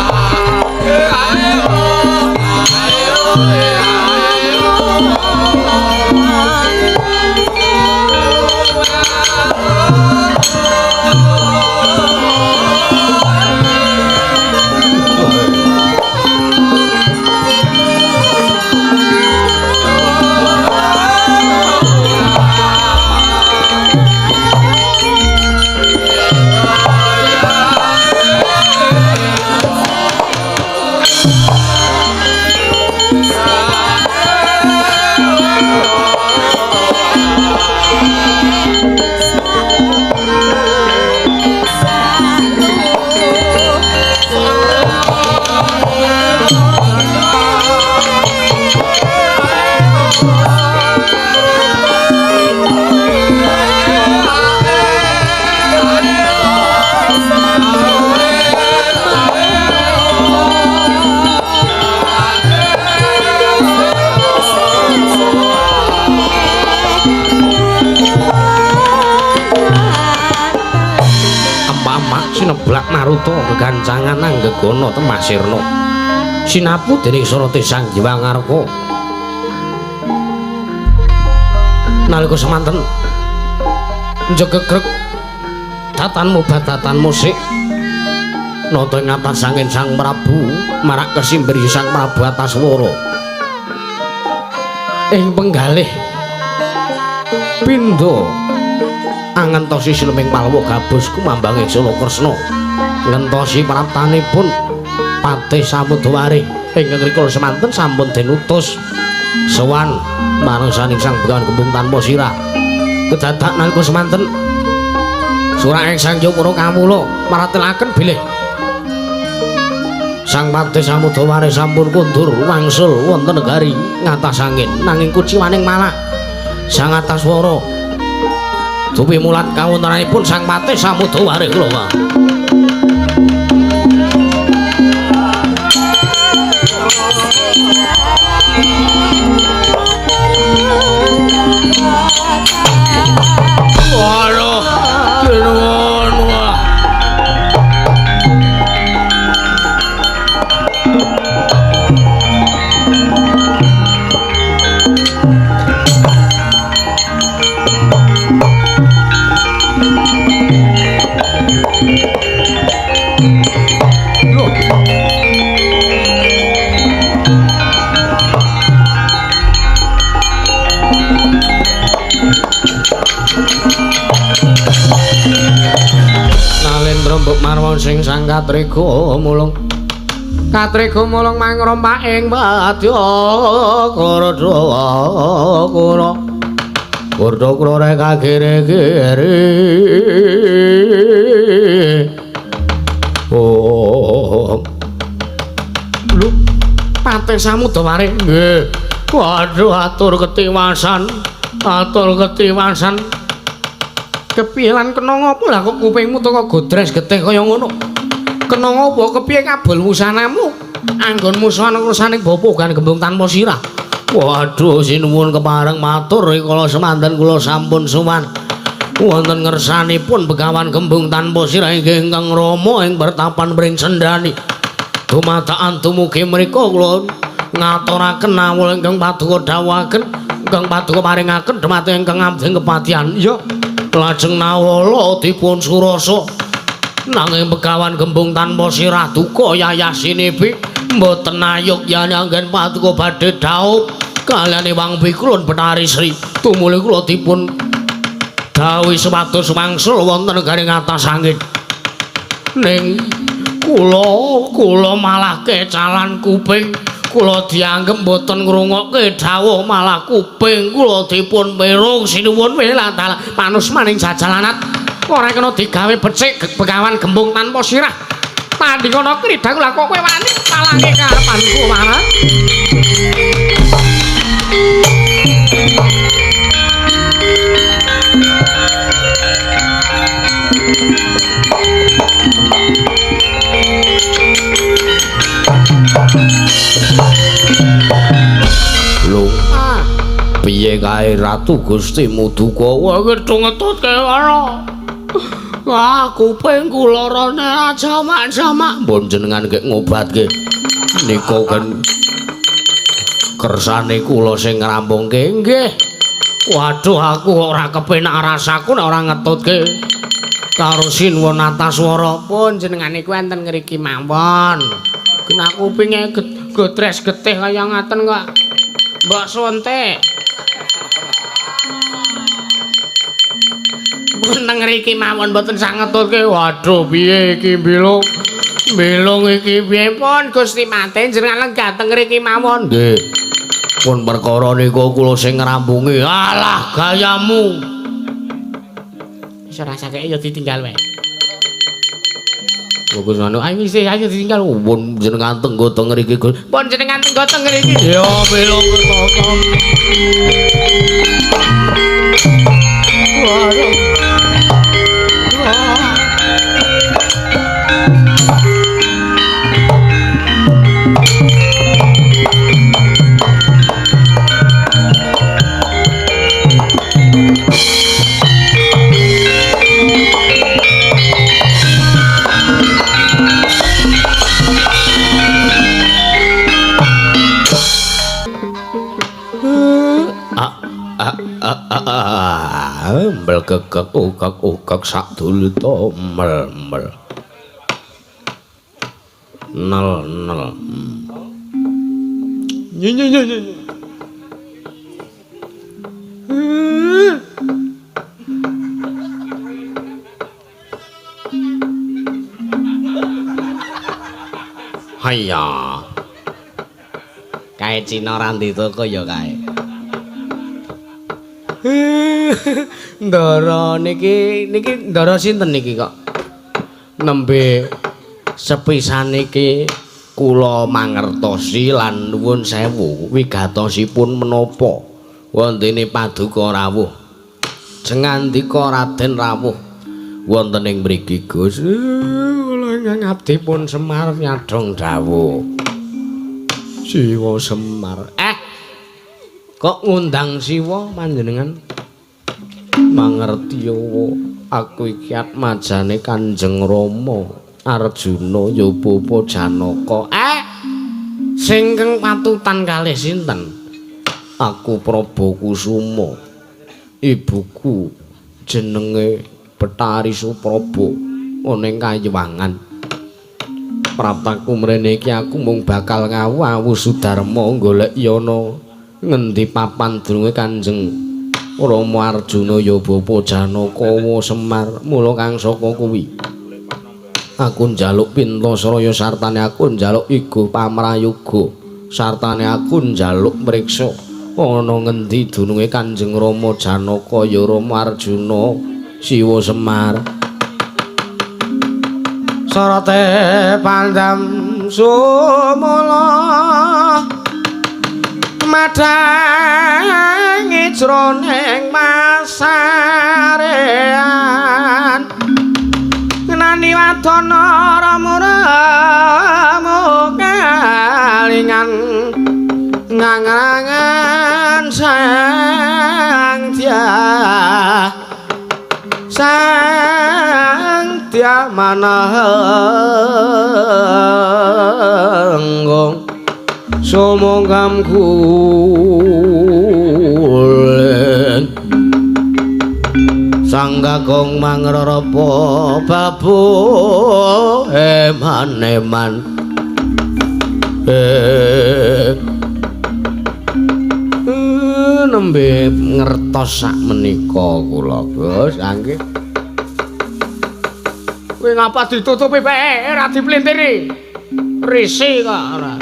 Sineblak Maruta gegancangan anggegana Temasirna. Sinapu dening Sarate Sang Hyang Ngarka. Nalika semanten njegegrek datan mubadatan musik nata ing atas angin Sang Prabu marak kesimbir Sang Prabu Ataswara. Ing penggalih pindha angentosi sineming palwa gabus kumambange Solo Kresna ngentosi praptanipun Patih Samudawari ingkang rikala semanten sampun den utus sowan marang saning Sang Begawan Gembung tanpa sirah. Kedadak nalika semanten surake Sang Hyang Para Kawula maratelaken bilih Sang Patih Samudaware sampun kundur wangsul wonten negari ngatas angin nanging kuciwaning malah Sang Antaswara dupi mulat kawontenanipun Sang Patih Samudaware kula. Waduh, nuwun wah. Nalendra mbok marwa sing sang katrega mulung. Katrega mulung mangrompak ing wadya kardha kura. Kardha kura rek kagere-gere. Oh. Lho, Patih Samudaware. Nggih. Waduh, atur ketiwasan. Atur ketiwasan. Kepiye lan kena ngopo lah kok kupingmu to kok godres getih kaya ngono? Kena ngopo kepiye kabul wusanamu? Anggonmu sowan kersaning bapa ugan gembung tanpa sirah. Waduh, sinuwun kepareng matur rikala semanten kula sampun sowan. Wonten ngersanipun Begawan Gembung tanpa sirah inggih ingkang rama ing pertapan pring sendani. Dumadakan dumugi mriku kula ngaturaken awul ingkang paduka dawuhaken, ingkang paduka paringaken dhumateng ingkang abdi kepatihan. Ya. Lajeng nawala dipun surasa nanging Begawan Gembung tanpa sirah duka yayasinipi mboten ayuk yen anggen paduka badhe dhaup kaliyan Ewang Pikulun Betari Sri tumuli kula dipun dawuhi supados wangsul wonten negari ngatas angin. Ning kula malah kecalan kuping kula dianggep mboten ngrungokke dawuh malah kuping kula dipun pirung. Sinuwun wilatala panusmaning jajalanat ora kena digawe becik Begawan Gembung tanpa sirah. Tandingana kridha kula kok kowe wani palangke karepanku marang. Lho, piye kae Ratu Gusti Muduka? Wah, ngetut ana. Wah, kuping kula larane jamak-jamak. Mbon jenengan gek ngobatke. Nika kan kersane kula sing ngrampungke. Nggih. Waduh, aku kok ora kepenak rasaku nek ora ngetutke. Karo Sinuwun Antaswara pun jenengan niku enten ngriki mawon. Kena kupinge godres getih kaya ngaten kok. Mbok suntik. Pun nang ngriki mawon mboten sak ngetutke. Waduh, piye iki Bilung? Bilung iki piye pun Gusti Mate jenengan lenggah teng ngriki mawon. Nggih. Pun perkara niku kula sing ngrampungi. Alah gayamu. Wis ora sakeke ya ditinggal wae. Bagus anu, ayo isih ayo ditinggal. Pun jenengan tenggo teng ngriki. Pun jenengan tenggo teng ngriki. Ya Bilung ketata. Waduh. Mel kekek ukek ukek sak dulta mel mel nel nel nye nye nye nye. Haya kae Cina ra nditoko ya kae. Ndara niki niki ndara sinten niki kok nembe sepisan niki Kula mangertosi lan nuwun sewu wigatosipun menapa wontene paduka rawuh. Jengandika Raden rawuh wonten ing mriki Gus. Kula ingkang abdi pun Semar nyadhong dawuh. Siwa Semar. Kok ngundang Siwa panjenengan? Mangerti aku iki atmajane Kanjeng Rama Arjuna ya Bapa Janaka. Singkeng patutan kalih sinten? Aku Prabu Kusuma. Ibuku jenenge Betari Supraba ana ing Kayiwangan. Praptaku mrene iki aku mung bakal ngawu-awu Sudarma golek yana ngendi papan dununge Kanjeng Rama Arjuna ya Bapa Janaka wa Semar. Mula kang saka kuwi aku njaluk Pintasaraya sartane aku njaluk igo pamrayuga sartane aku njaluk mriksa ana ngendi dununge Kanjeng Rama Janaka ya Rama Arjuna Siwa Semar. Sorote pandam sumala madangi jroning masarean nani wadana ramu kalingan ngangrangan sang dia sang dia manahenggung sumangkam kulen Sang Kakung mangrarapa babu eman-eman. Nembe ngertos sak menika kula Gus. Nggih. Kowe ngapa ditutupi bae ora diplintiri? Risi kok ora.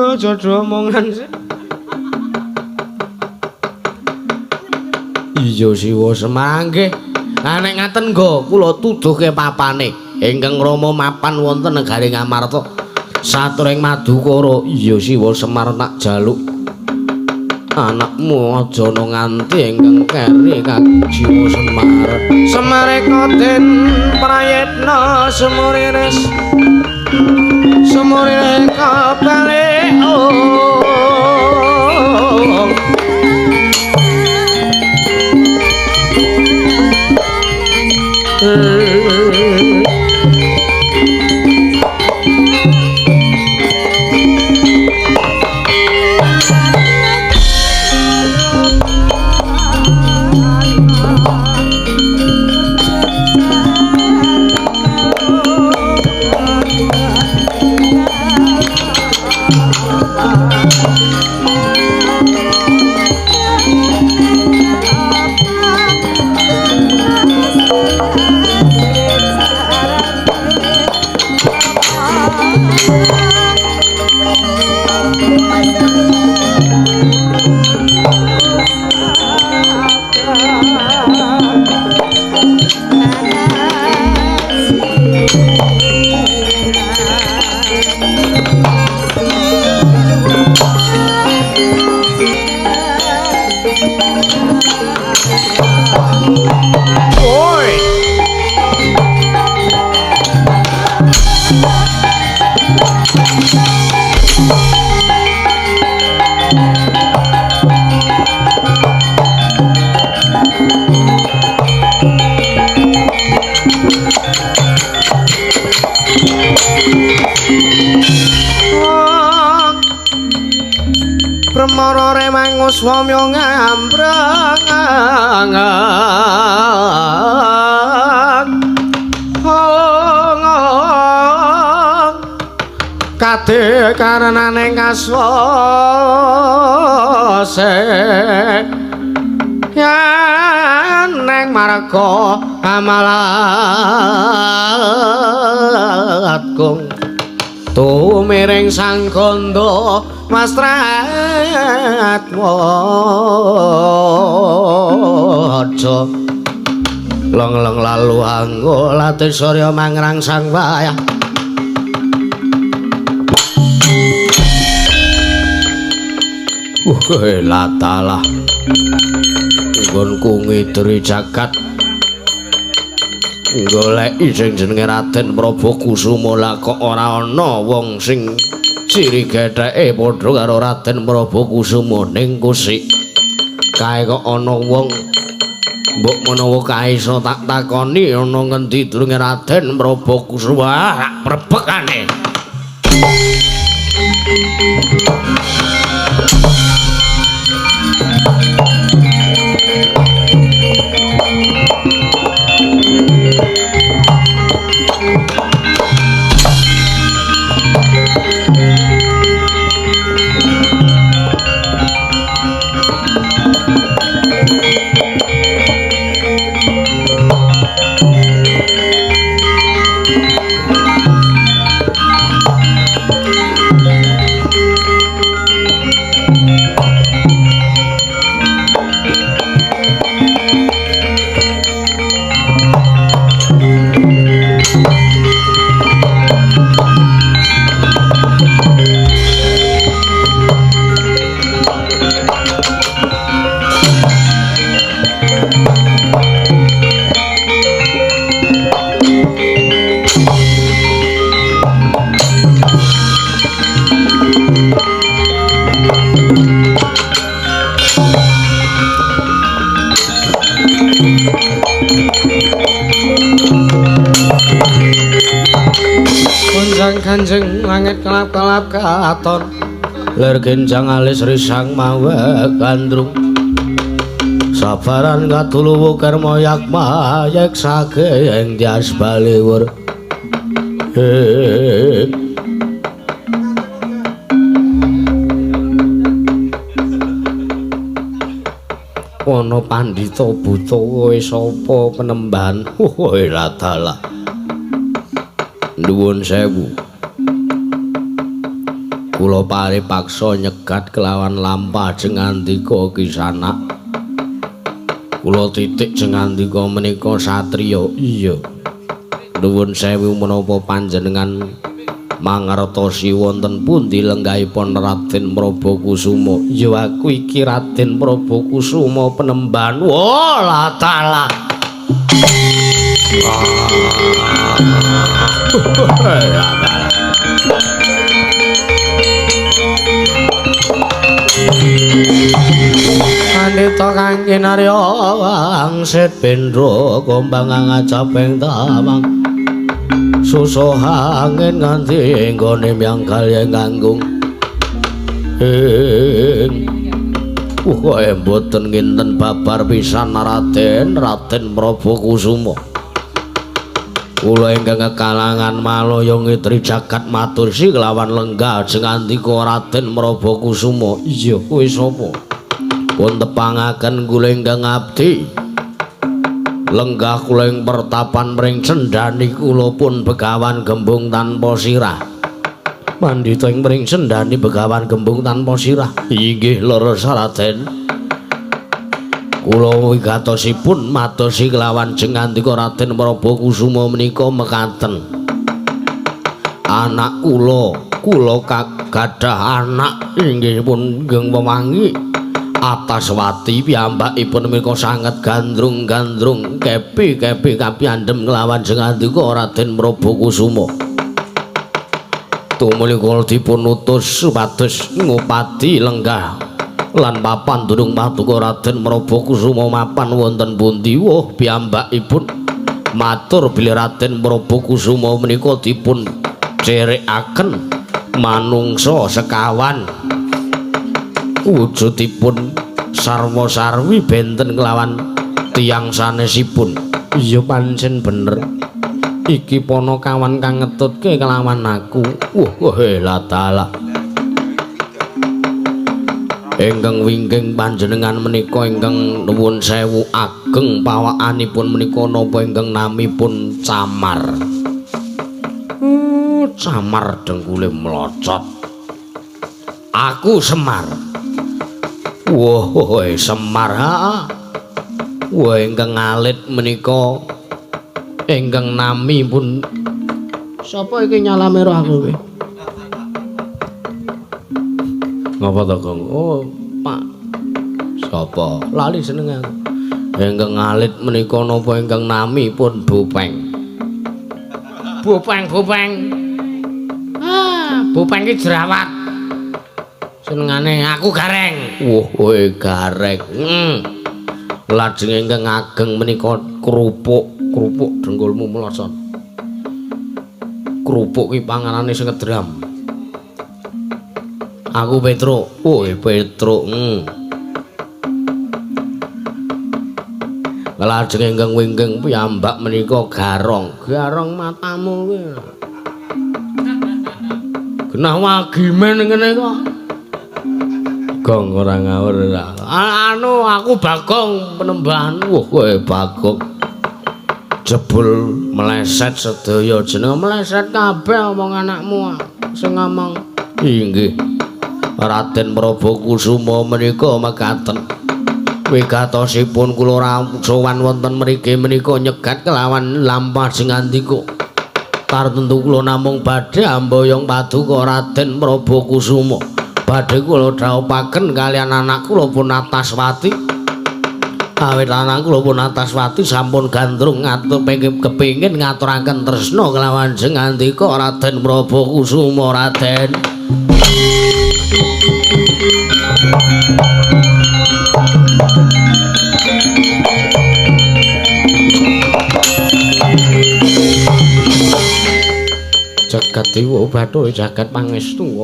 Aja do omongan sih. Iya Siwa Semar nggih. Lah nek ngaten nggo kula tuduhke papane ingkang Rama mapan wonten negari Ngamarta. Saturing Madukara. Iya Siwa Semar tak jaluk anakmu aja ana nganti ingkang keri kang Siwa Semar. Semareka den prayitna semuriris semurika balik Permara remangus wamya ngambrang kade karenane kaswase yen neng marga amalat kung tumiring sang kandha mastrat waja Long-long lalu anggo lati surya mangrangsang wayah. Latalah nggonku ngidri jagat goleki sing jenenge Raden Prabu Kusuma lah kok ora ana wong sing ciri getheke padha karo Raden Prabu Kusuma ning kusik kae kok ana wong mbok menawa kae iso tak takoni ana ngendi durunge Raden Prabu Kusuma rak prebekane. Kanjeng langit kelap-kelap katon lir genjang alis risang mawe gandrung sabaran katuluwu karma yakma yeksake ing dyas baliwur. Ana pandhita buta kowe sapa penemban? Ora dalah. Nuwun sewu. Kula paripaksa nyegat kelawan lampah jengandika kisanak. Kula titik jengandika menika satriya. Iya. Nuwun sewu menapa panjenengan mangertosi wonten pundi lenggahipun Raden Prabu Kusuma? Ya aku iki Raden Prabu Kusuma penemban. Wah, latalah. Pandita kang kinarya wangsit bendra gombang ngacaping tawang susuh angin nganti nggone myang galih nganggung. Mboten nginten babar pisan Raden, Raden Prabu Kusuma. Kula ingkang kekalangan malaya ngitri jagat matur si kelawan lenggah jengandika Raden Prabu Kusuma. Iya, kowe sapa? Pun tepangaken kula ingkang abdi. Lenggah kula ing pertapan mring sendhani kula pun Begawan Gembung tanpa sirah. Pandhita ing mring sendhani Begawan Gembung tanpa sirah. Inggih leres Raden. Kula wigatosipun madosi kelawan jengandika Raden Prabu Kusuma menika mekaten. Anak kula, kula gadah anak inggih pun ingkang wewangi Ataswati piyambakipun menika sanget gandrung-gandrung kepi-kepi kapiyandhem kelawan jengandika Raden Prabu Kusuma. Tumuli kula dipun utus supados ngupadi lenggah lan papan durung paduka Raden Prabu Kusuma mapan wonten pundi. Wah, piyambakipun matur bilih Raden Prabu Kusuma menika dipun cerekaken manungsa sekawan wujudipun sarwa-sarwi benten kelawan tiyang sanesipun. Iya pancen bener. Iki panakawan kang ngetutke kelawan aku. Wah, latalah. Ingkang wingking panjenengan menika ingkang nuwun sewu ageng pawakanipun menika napa ingkang namipun Camar. Camar dengkule mlocot. Aku Semar. Wah, Semar. Ha. Wah, ingkang alit menika ingkang nami pun sapa iki nyalame roh aku iki? Ngapa to, Gong? Oh, Pak. Sapa? Lali jenenge aku. Ingkang alit menika napa ingkang nami pun Bopeng. Bopeng, Bopeng. Ah, Bopeng iki jerawat. Senengane aku Gareng. Wah, kowe Gareng. Lajeng ingkang ageng menika kerupuk, kerupuk dengkulmu mlosot. Kerupuk ki panganane sing ngedram. Aku Petruk. Woi, Petruk. Lajeng ingkang wingking piyambak menika Garong. Garong matamu kuwi. Genah wagimen ngene kok. Gong ora ngawur ora. Anu aku Bagong penembahan. Wah, kowe Bagong. Jebul meleset sedaya jeneng meleset kabeh omong anakmu sing ngomong. Inggih. Raden Prabu Kusuma menika mekaten. Wigatosipun kula sowan wonten mriki menika nyegat kelawan lampah singandika. Tartemtu kula namung badhe amboyong paduka Raden Prabu Kusuma. Badhe kula dhawuhaken kaliyan anak kula pun Ataswati. Awit anak kula pun Ataswati sampun gandrung ngatur kepingin ngaturaken tresna kelawan singandika Raden Prabu Kusuma. Raden. Jagat dewa bathara jagat pangestu.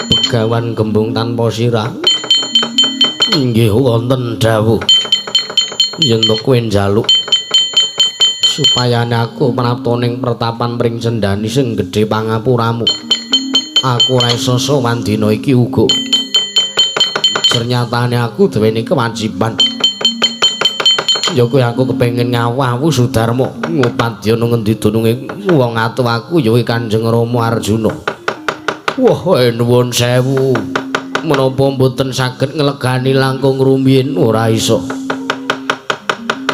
Begawan gembung tanpa sirah. Inggih wonten dawuh. Yen to kowe njaluk supayane aku prapta ning pertapan pring cendhani sing gedhe pangapuramu. Aku ora iso sowan dina iki uga. Ternyatane aku duweni kewajiban. Ya kuwi aku kepengin ngawawu Sudarma ngupadyana ngendi dununge wong atu aku ya kuwi Kanjeng Rama Arjuna. Wah, nuwun sewu. Menapa mboten saged nglegani langkung rumiyin? Ora iso.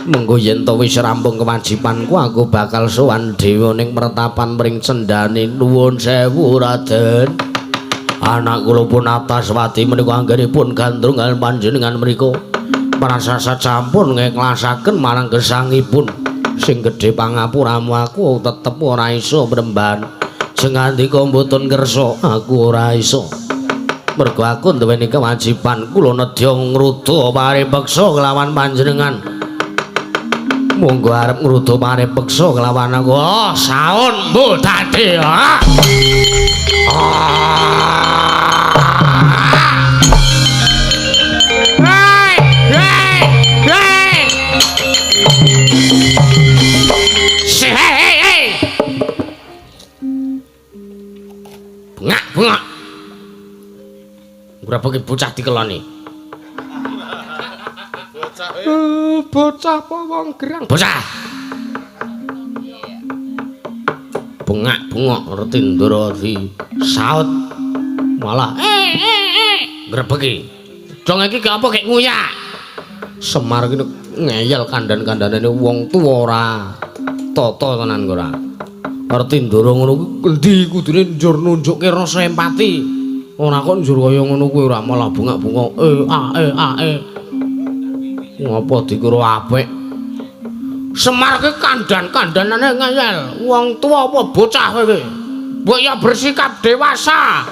Mengko yen to wis rampung kewajibanku aku bakal sowan dhewe ning pertapan pring cendhane. Nuwun sewu Raden. Anak kula pun Ataswati menika anggenipun gandrung kaliyan panjenengan menika. Prasasa sampun ngeklasaken marang gesangipun. Sing gedhe pangapuramu aku tetep ora iso mremban. Sengandika mboten kersa, aku ora iso. Mergo aku duweni kewajiban kula nedya ngruda paripeksa kelawan panjenengan. Monggo arep ngruda paripeksa kelawan aku. Oh, saun mbuh dadi. Ah. Hei, hei, hei. Si hei, hei, hei. Bengak, bengak. Ngreboki bocah dikeloni. Bocah apa wong gerang? Bocah. Bengak bengok ngerti ndara di saut malah ngrebeki. Dong iki apa kek nguyak. Semar iki ngeyel kandhan-kandhanane wong tuwa ora tata tenan ora. Ngerti ndara ngono kuwi endi kudune njur nunjukke rasa empati. Ora kok njur kaya ngono kuwi ora malah bengak-bengok e a e a e. Ngapa dikira apik? Semar ki kandhan-kandhanane ngeyel. Wong tuwa apa bocah kowe iki? Mbok ya bersikap dewasa.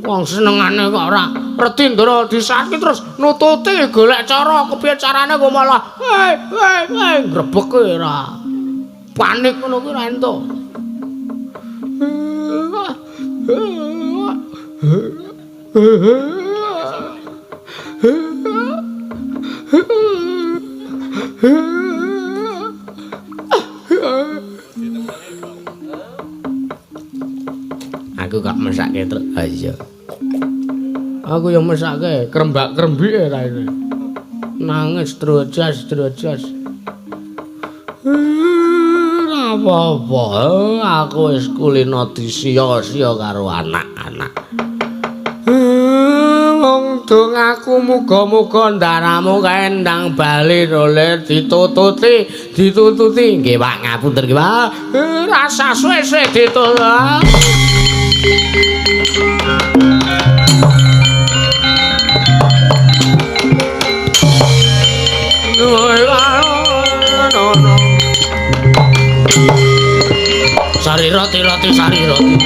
Wong senengane kok ora reti ndara disaki terus nututi golek cara kepiye carane kok malah hei hei hei ngrebek kowe ora. Panik ngono kuwi ora entuk. Aku kok mesake truk. Ha iya. Aku yang mesake krembak-krembike raine. Nangis drojas-drojas. Ora apa-apa, aku wis kulino disiya-siya karo anak-anak. Wong Dongaku muga-muga ndaramu kae ndang bali oleh ditututi, ditututi. Nggih, Pak, ngapunten nggih, Pak. Rasa suwe-suwe ditutut. Sari roti roti sari roti.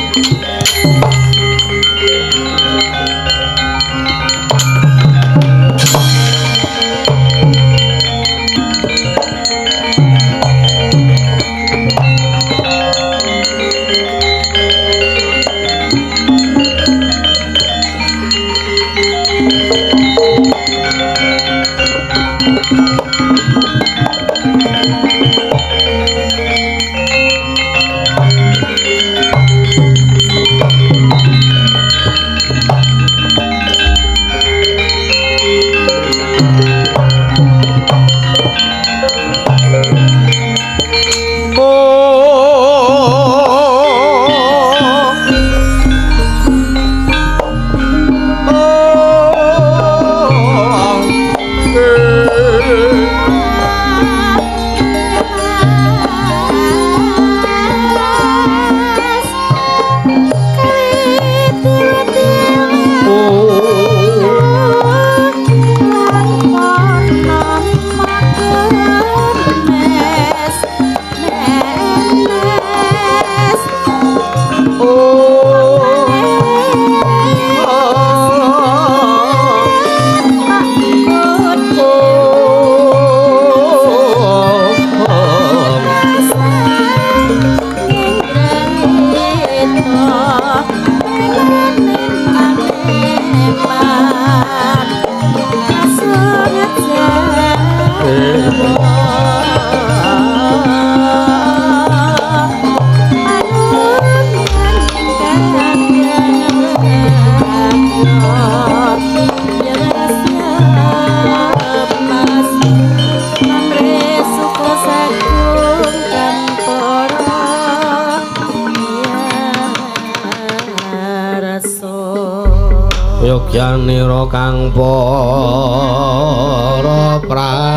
Yogyanira kang para prajurit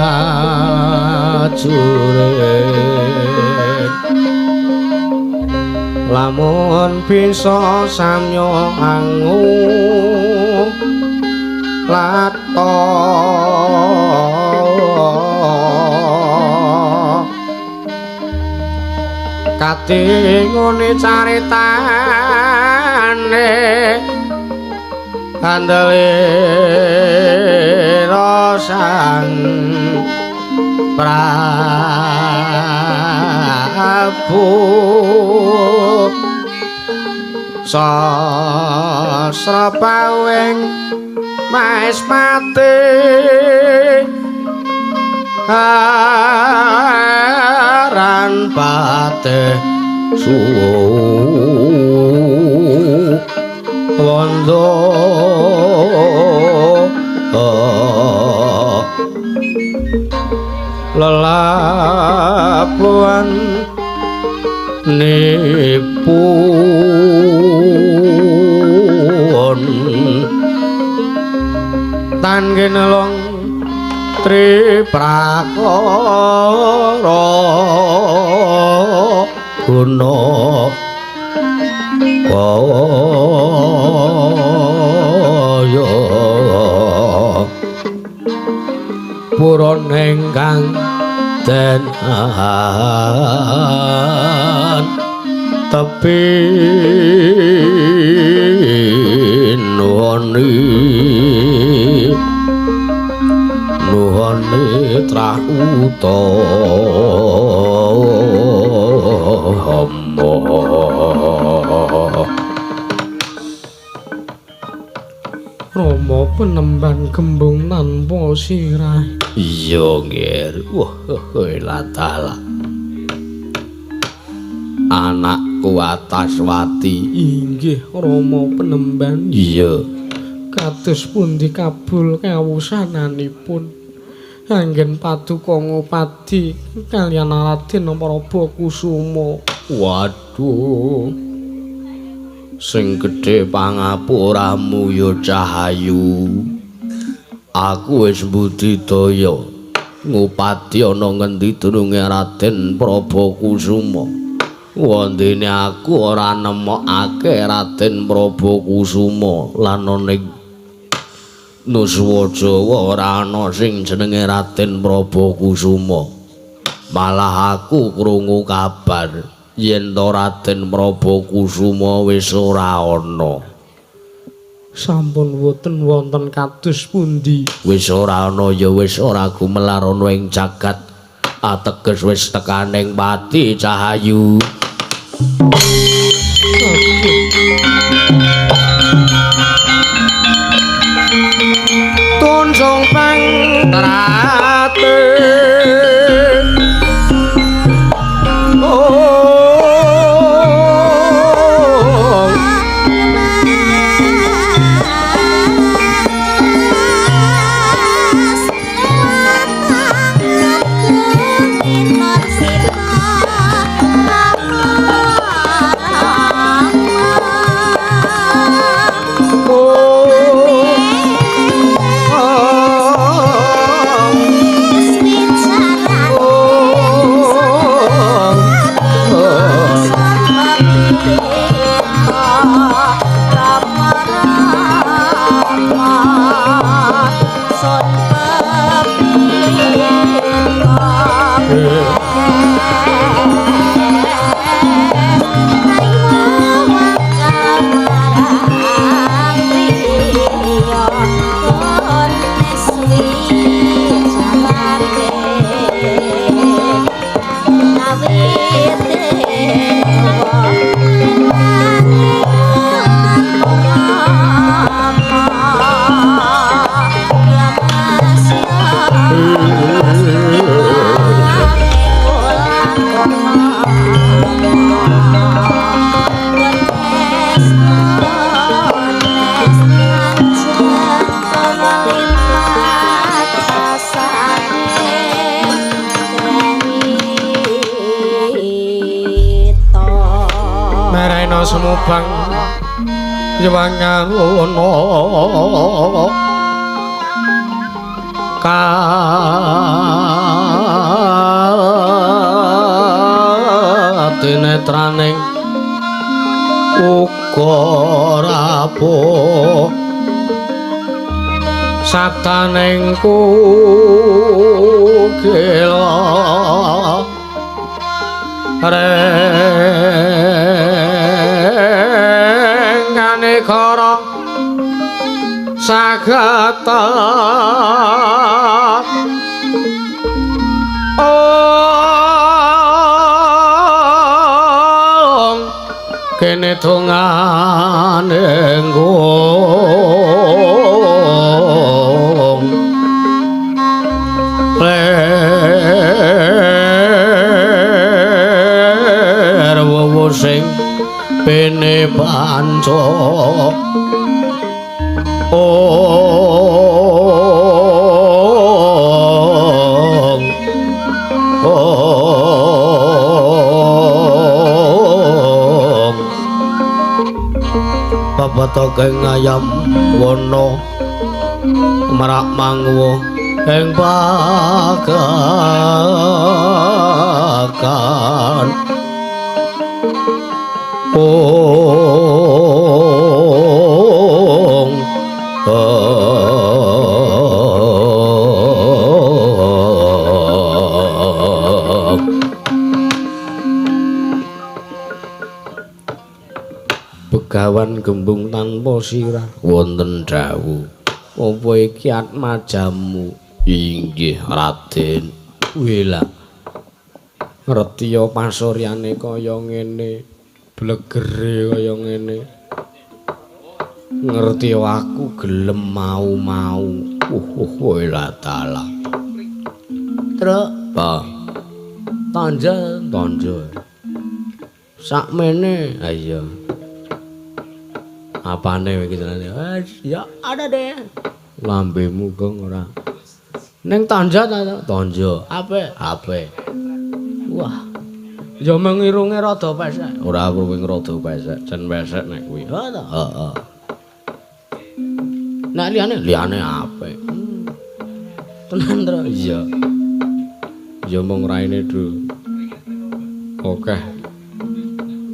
lamun bisa samya angu lato katingune caritane andelira Sang Prabu sasrapawing Maespati aran patih Suwondo. Lelabuhan nipun tan ginelong triprakara guna kaya purun ingkang den tepi nuhoni nuhoni trah utama. Rama penemban gembung tanpa sirah. Iya, Nger. Wah, latala. Anakku Ataswati. Inggih, Rama penemban. Iya. Kados pundi kabul kawusananipun anggen paduka ngupadi kaliyan Raden Prabu Kusuma. Waduh. Sing gedhe pangapuramu ya Cahayu. Aku wis budidaya ngupadi ana ngendi dununge Raden Prabakusuma. Wondene aku ora nemokake Raden Prabakusuma lan ana ing Nuswa Jawa ora ana sing jenenge Raden Prabakusuma. Malah aku krungu kabar yen to Raden Prabakusuma wis ora ana. Sampun boten wonten kados pundi? Wis ora ana ya wis ora gumelar ana ing jagat. Ateges wis tekaning pati Cahayu. Tunjung pang trate Sumubang Yewangaruna katinetraning uga rapuh sabdaning kukila rengane kara sagata ong kene dongane nggung ler wowo sing pene panco ong ong papatoke ngayam wana merak mangwa ing pagakan ong Begawan gembung tanpa sirah wonten dawuh. Apa iki atmajamu? Inggih Raden. Wela. Ngerti ya pasuryane kaya ngene, blegere kaya ngene. Ngerti aku gelem mau-mau. Wela taala. Truk, pa. Tanja, tanja. Sakmene, ha iya. Apane iki jenenge? Ya ada deh. Lambemu gong ora. Ning tanja ta? Tanja. Apik, apik. Wah. Ya mengirunge rada pesek. Ora krungu rada pesek, jen pesek nek kuwi. Ha ta? Heeh. Nek liyane, liyane apik. Tenan, Tru. Iya. Ya mung raine, Dru. Akeh.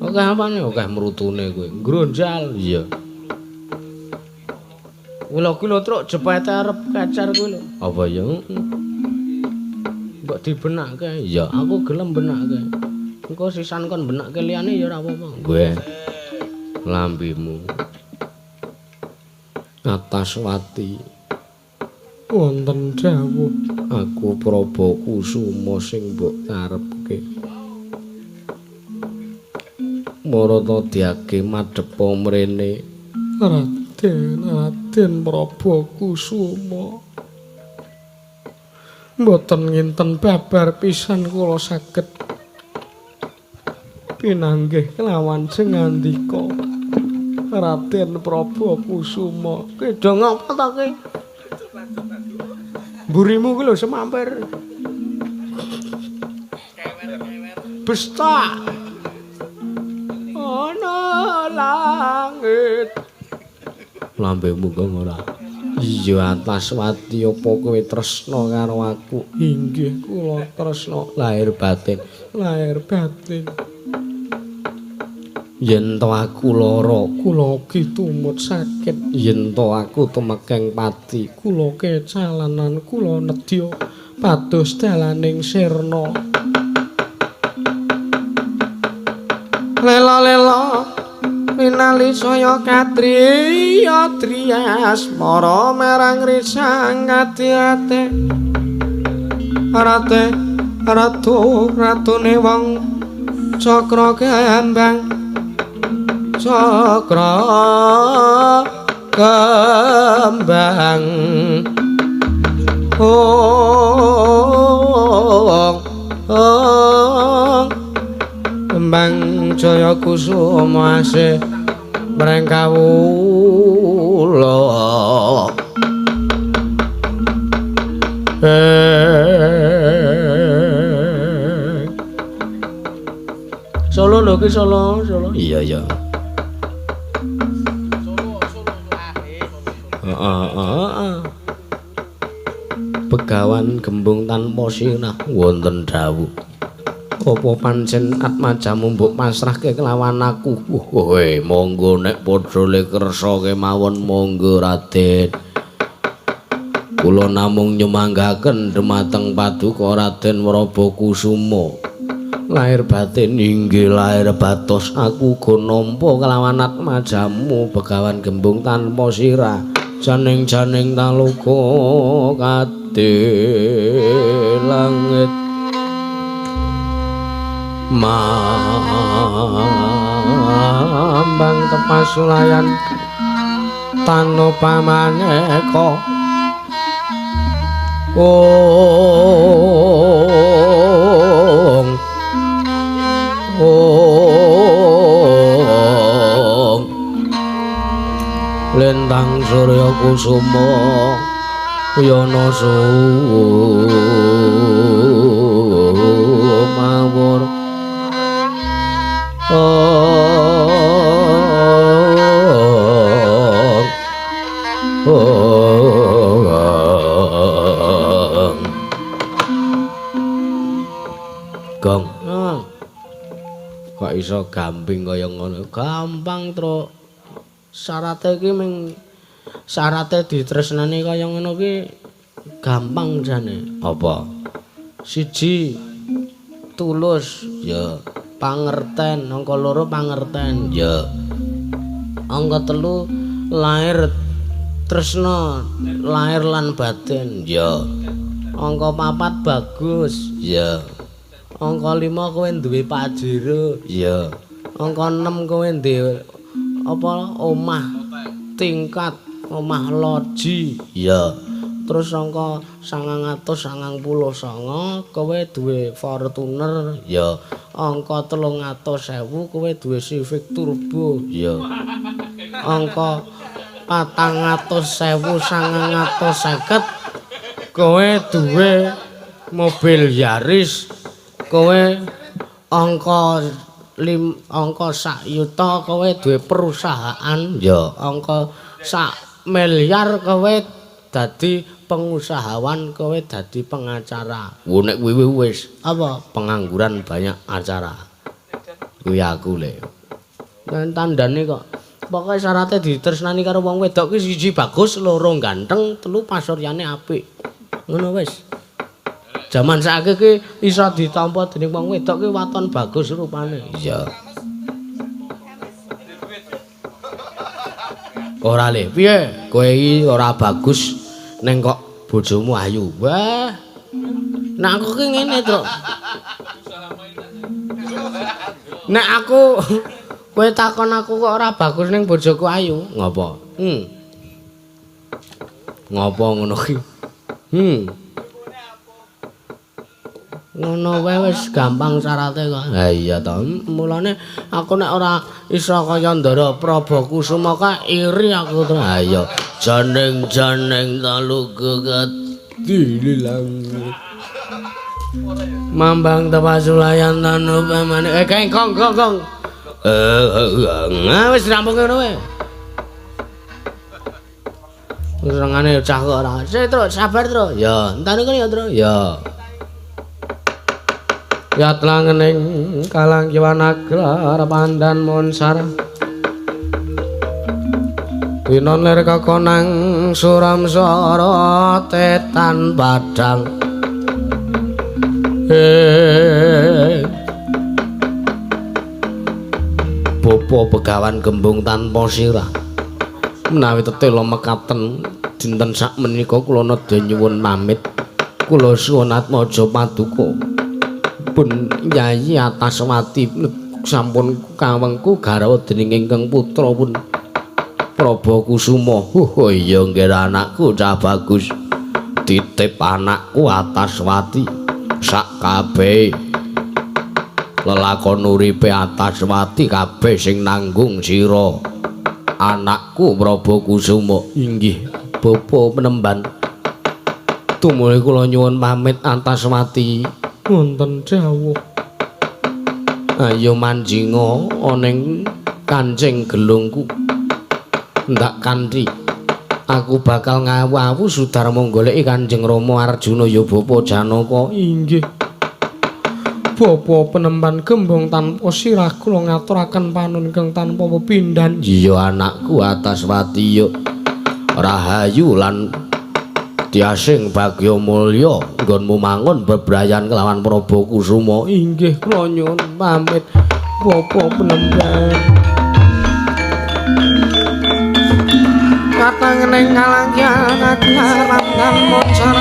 Akeh apane? Akeh mrutune kowe. Ngronjal. Iya. Kuwi lho, Truk, jepete arep kecer kuwi lho. Apa ya? Mbok dibenakke. Iya, aku gelem benakke. Engko sisan kon benakke liyane ya ora apa-apa. Nggih. Lambimu. Ataswati. Wonten dawuh aku Prabu Kusuma sing mbok karepke. Marata diage madhepa mrene. Raden, Raden Prabu Kusuma. Mboten nginten babar pisan kula saged pinanggih kelawan sengandika Raden Prabu Kusuma. Ki do ngapa ta ki? Mburimu ki lho semampir. Besta. Ana langit. Lambemu kok ora. Iya Ataswati, apa kowe tresna karo aku? Inggih kula tresna lahir batin. Lahir batin. Yen to aku lara, kula ugi tumut sakit. Yen to aku tumekeng pati, kula kecalanan kula nedya pados dalaning sirna. Lela-lela winali saya katriya driyas mara marang risang katiate. Rate ratu ratune wong cakra kembang. Cakra kembang. Oh, oh, kembang jaya kusuma asih mreng kawula. Solo lho ki Solo, Solo. Iya, iya. Heeh. Begawan gembung tanpa sinah wonten dawuh. Apa pancen atmajamu mbok pasrahke kelawan aku? Woe, monggo nek padha le kersa kemawon monggo Raden. Kula namung nyumanggaken dumateng paduka Raden Prabu Kusuma. Lahir batin inggih lahir batos aku uga nampa kelawan atmajamu Begawan gembung tanpa sirah. Janing-janing taluka kate langit mambang tepasulayan tanu pamaneka. Ong ong lintang surya kusuma yana sumawur. Ong ong gong. Kok iso gamping kaya ngono? Gampang, Truk. Syarate iki ming syarate ditresnani kaya ngono ki gampang jane. Apa? Siji tulus, ya. Pangerten, angka loro pangerten, ya. Angka telu lahir tresna, lahir lan batin, ya. Angka papat bagus, ya. Angka 5 kowe duwe Pajero, ya. Angka 6 kowe duwe apa omah tingkat, omah loji, ya. Terus angka 999 kowe duwe Fortuner, ya. Angka 300.000 kowe duwe Civic Turbo, ya. Angka 400.950 kowe duwe mobil Yaris. Kowe angka angka sak yuta kowe duwe perusahaan, ya. Angka sak miliar kowe dadi pengusahawan, kowe dadi pengacara. Wo nek kuwi wis apa pengangguran banyak acara. Kuwi aku le. Lan tandane kok pokoke syaratnya ditresnani karo wong wedok ki siji bagus, loro ganteng, telu pasuryane apik. Ngono wis. Jaman saiki ki iso ditampa dening wong wedok ki waton bagus rupane. Iya. Ora le, piye? Kowe iki ora bagus ning kok bojomu ayu. Wah. Nek aku ki ngene, Truk. Nek aku kowe takon aku kok ora bagus ning bojoku ayu, ngopo? Ngopo ngono ki? Ngono wae wis gampang syarate kok. Ha iya to. Mulane aku nek ora iso kaya Ndara Prabakusuma kae iri aku to. Ha iya. Janing-janing taluga kedhi langit. Mambang tepasulayan tanu pamane. Eh gong gong gong. Wis rampung ngono wae. Senengane cah kok ora. Sik, Truk, sabar, Truk. Ya, entane kene ya, Truk. Ya. Yatlangening kalang kiwanaglar pandan monsar Winon lir kekonang suram sara tetan padang. Bapa begawan gembung tanpa sirah menawi tetela mekaten dinten sakmenika kula nedha nyuwun pamit. Kula suwun atmaja paduka pun Yayi Ataswati sampun kawengku garwa dening ingkang putra pun Prabakusuma. Oh iya nggih anakku cah bagus. Titip anakku Ataswati sak kabeh lelakon uripe Ataswati kabeh sing nanggung sira anakku Prabakusuma. Inggih bapa penemban. Tumuli kula nyuwun pamit Ataswati. Wonten dawuh. Ayo manjinga ana kancing gelungku. Ndak kanthi aku bakal ngawu-awu Sudarma goleki Kanjeng Rama Arjuna ya bapa Janaka. Inggih. Bapa penemban gembung tanpa sirah kula ngaturaken panun ingkang tanpa pepindhan. Iya anakku Ataswati ya. Rahayu lan tiasing bagya mulya nggonmu mangun bebrayan kelawan Prabakusuma. Inggih kula nyuwun pamit bapa penemban. Katangening kalangyan aglaran moncar.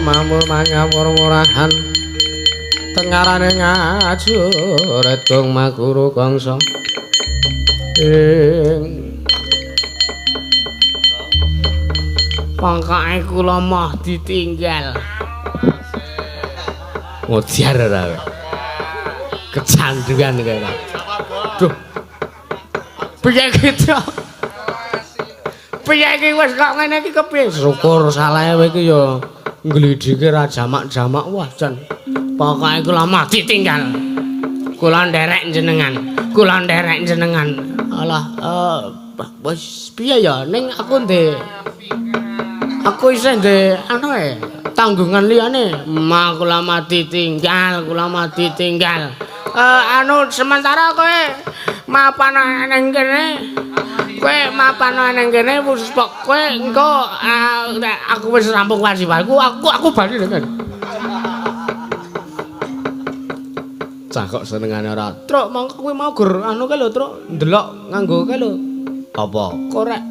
Mamur mangawur murahan tengarane ngajuret gong maguru gongso ing pangkake kula moh ditinggal. Ngodiar ora kowe. Kecanduan kowe. Duh. Piye iki, Truk? Piye iki wis kok ngene iki kepiye? Syukur salahe kowe iki ya nglidhike ra jamak-jamak. Wah jan pokoke kula mah ditinggal. Kula nderek jenengan, kula nderek jenengan. Alah wis piye ya ning aku ndek aku isih ndek anu e tanggungan liyane. Mah kula mah ditinggal, kula mah ditinggal. Anu sementara kowe mapan ning kene. Kowe mapan nang kene wis kowe engko aku wis rampung wajibanku, aku bali dengan. Cah kok senengane ora. Truk mongko kowe mau gur anu kae lho, Truk, ndelok nganggo kae lho. Apa? Korek.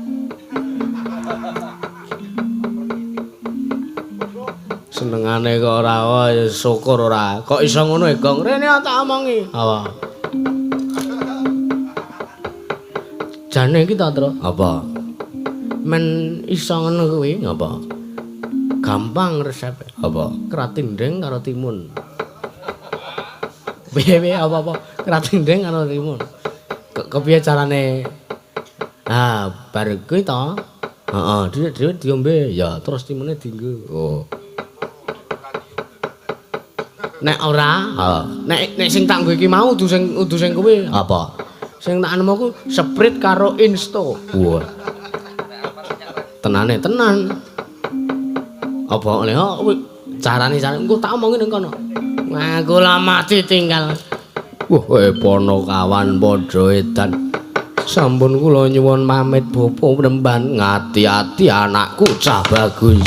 Senengane kok ora, ya syukur ora. Kok iso ngono e, Gong? Rene tak omongi. Apa? Jane iki ta, Truk? Apa? Men iso ngono kuwi, ngapa? Gampang resepe. Apa? Kratindeng karo timun. Piye-piye apa-apa kratindeng karo timun. Kepiye carane? Ah, bar kuwi to. Heeh, dhewe-dhewe diombe ya terus timune dienggo. Oh. Nek ora, heeh. Nek sing tak nggo iki mau udu sing kuwi apa? Sing tak nemu ku Sprite karo Insto. Wah. Tenane tenan. Apa oleh kuwi carane engko tak omongi ning kono. Aku lah mati tinggal. Wah, Ponokawan padha edan. Sampun kula nyuwun pamit Bapak Mremban, ngati-ati anakku cah bagus.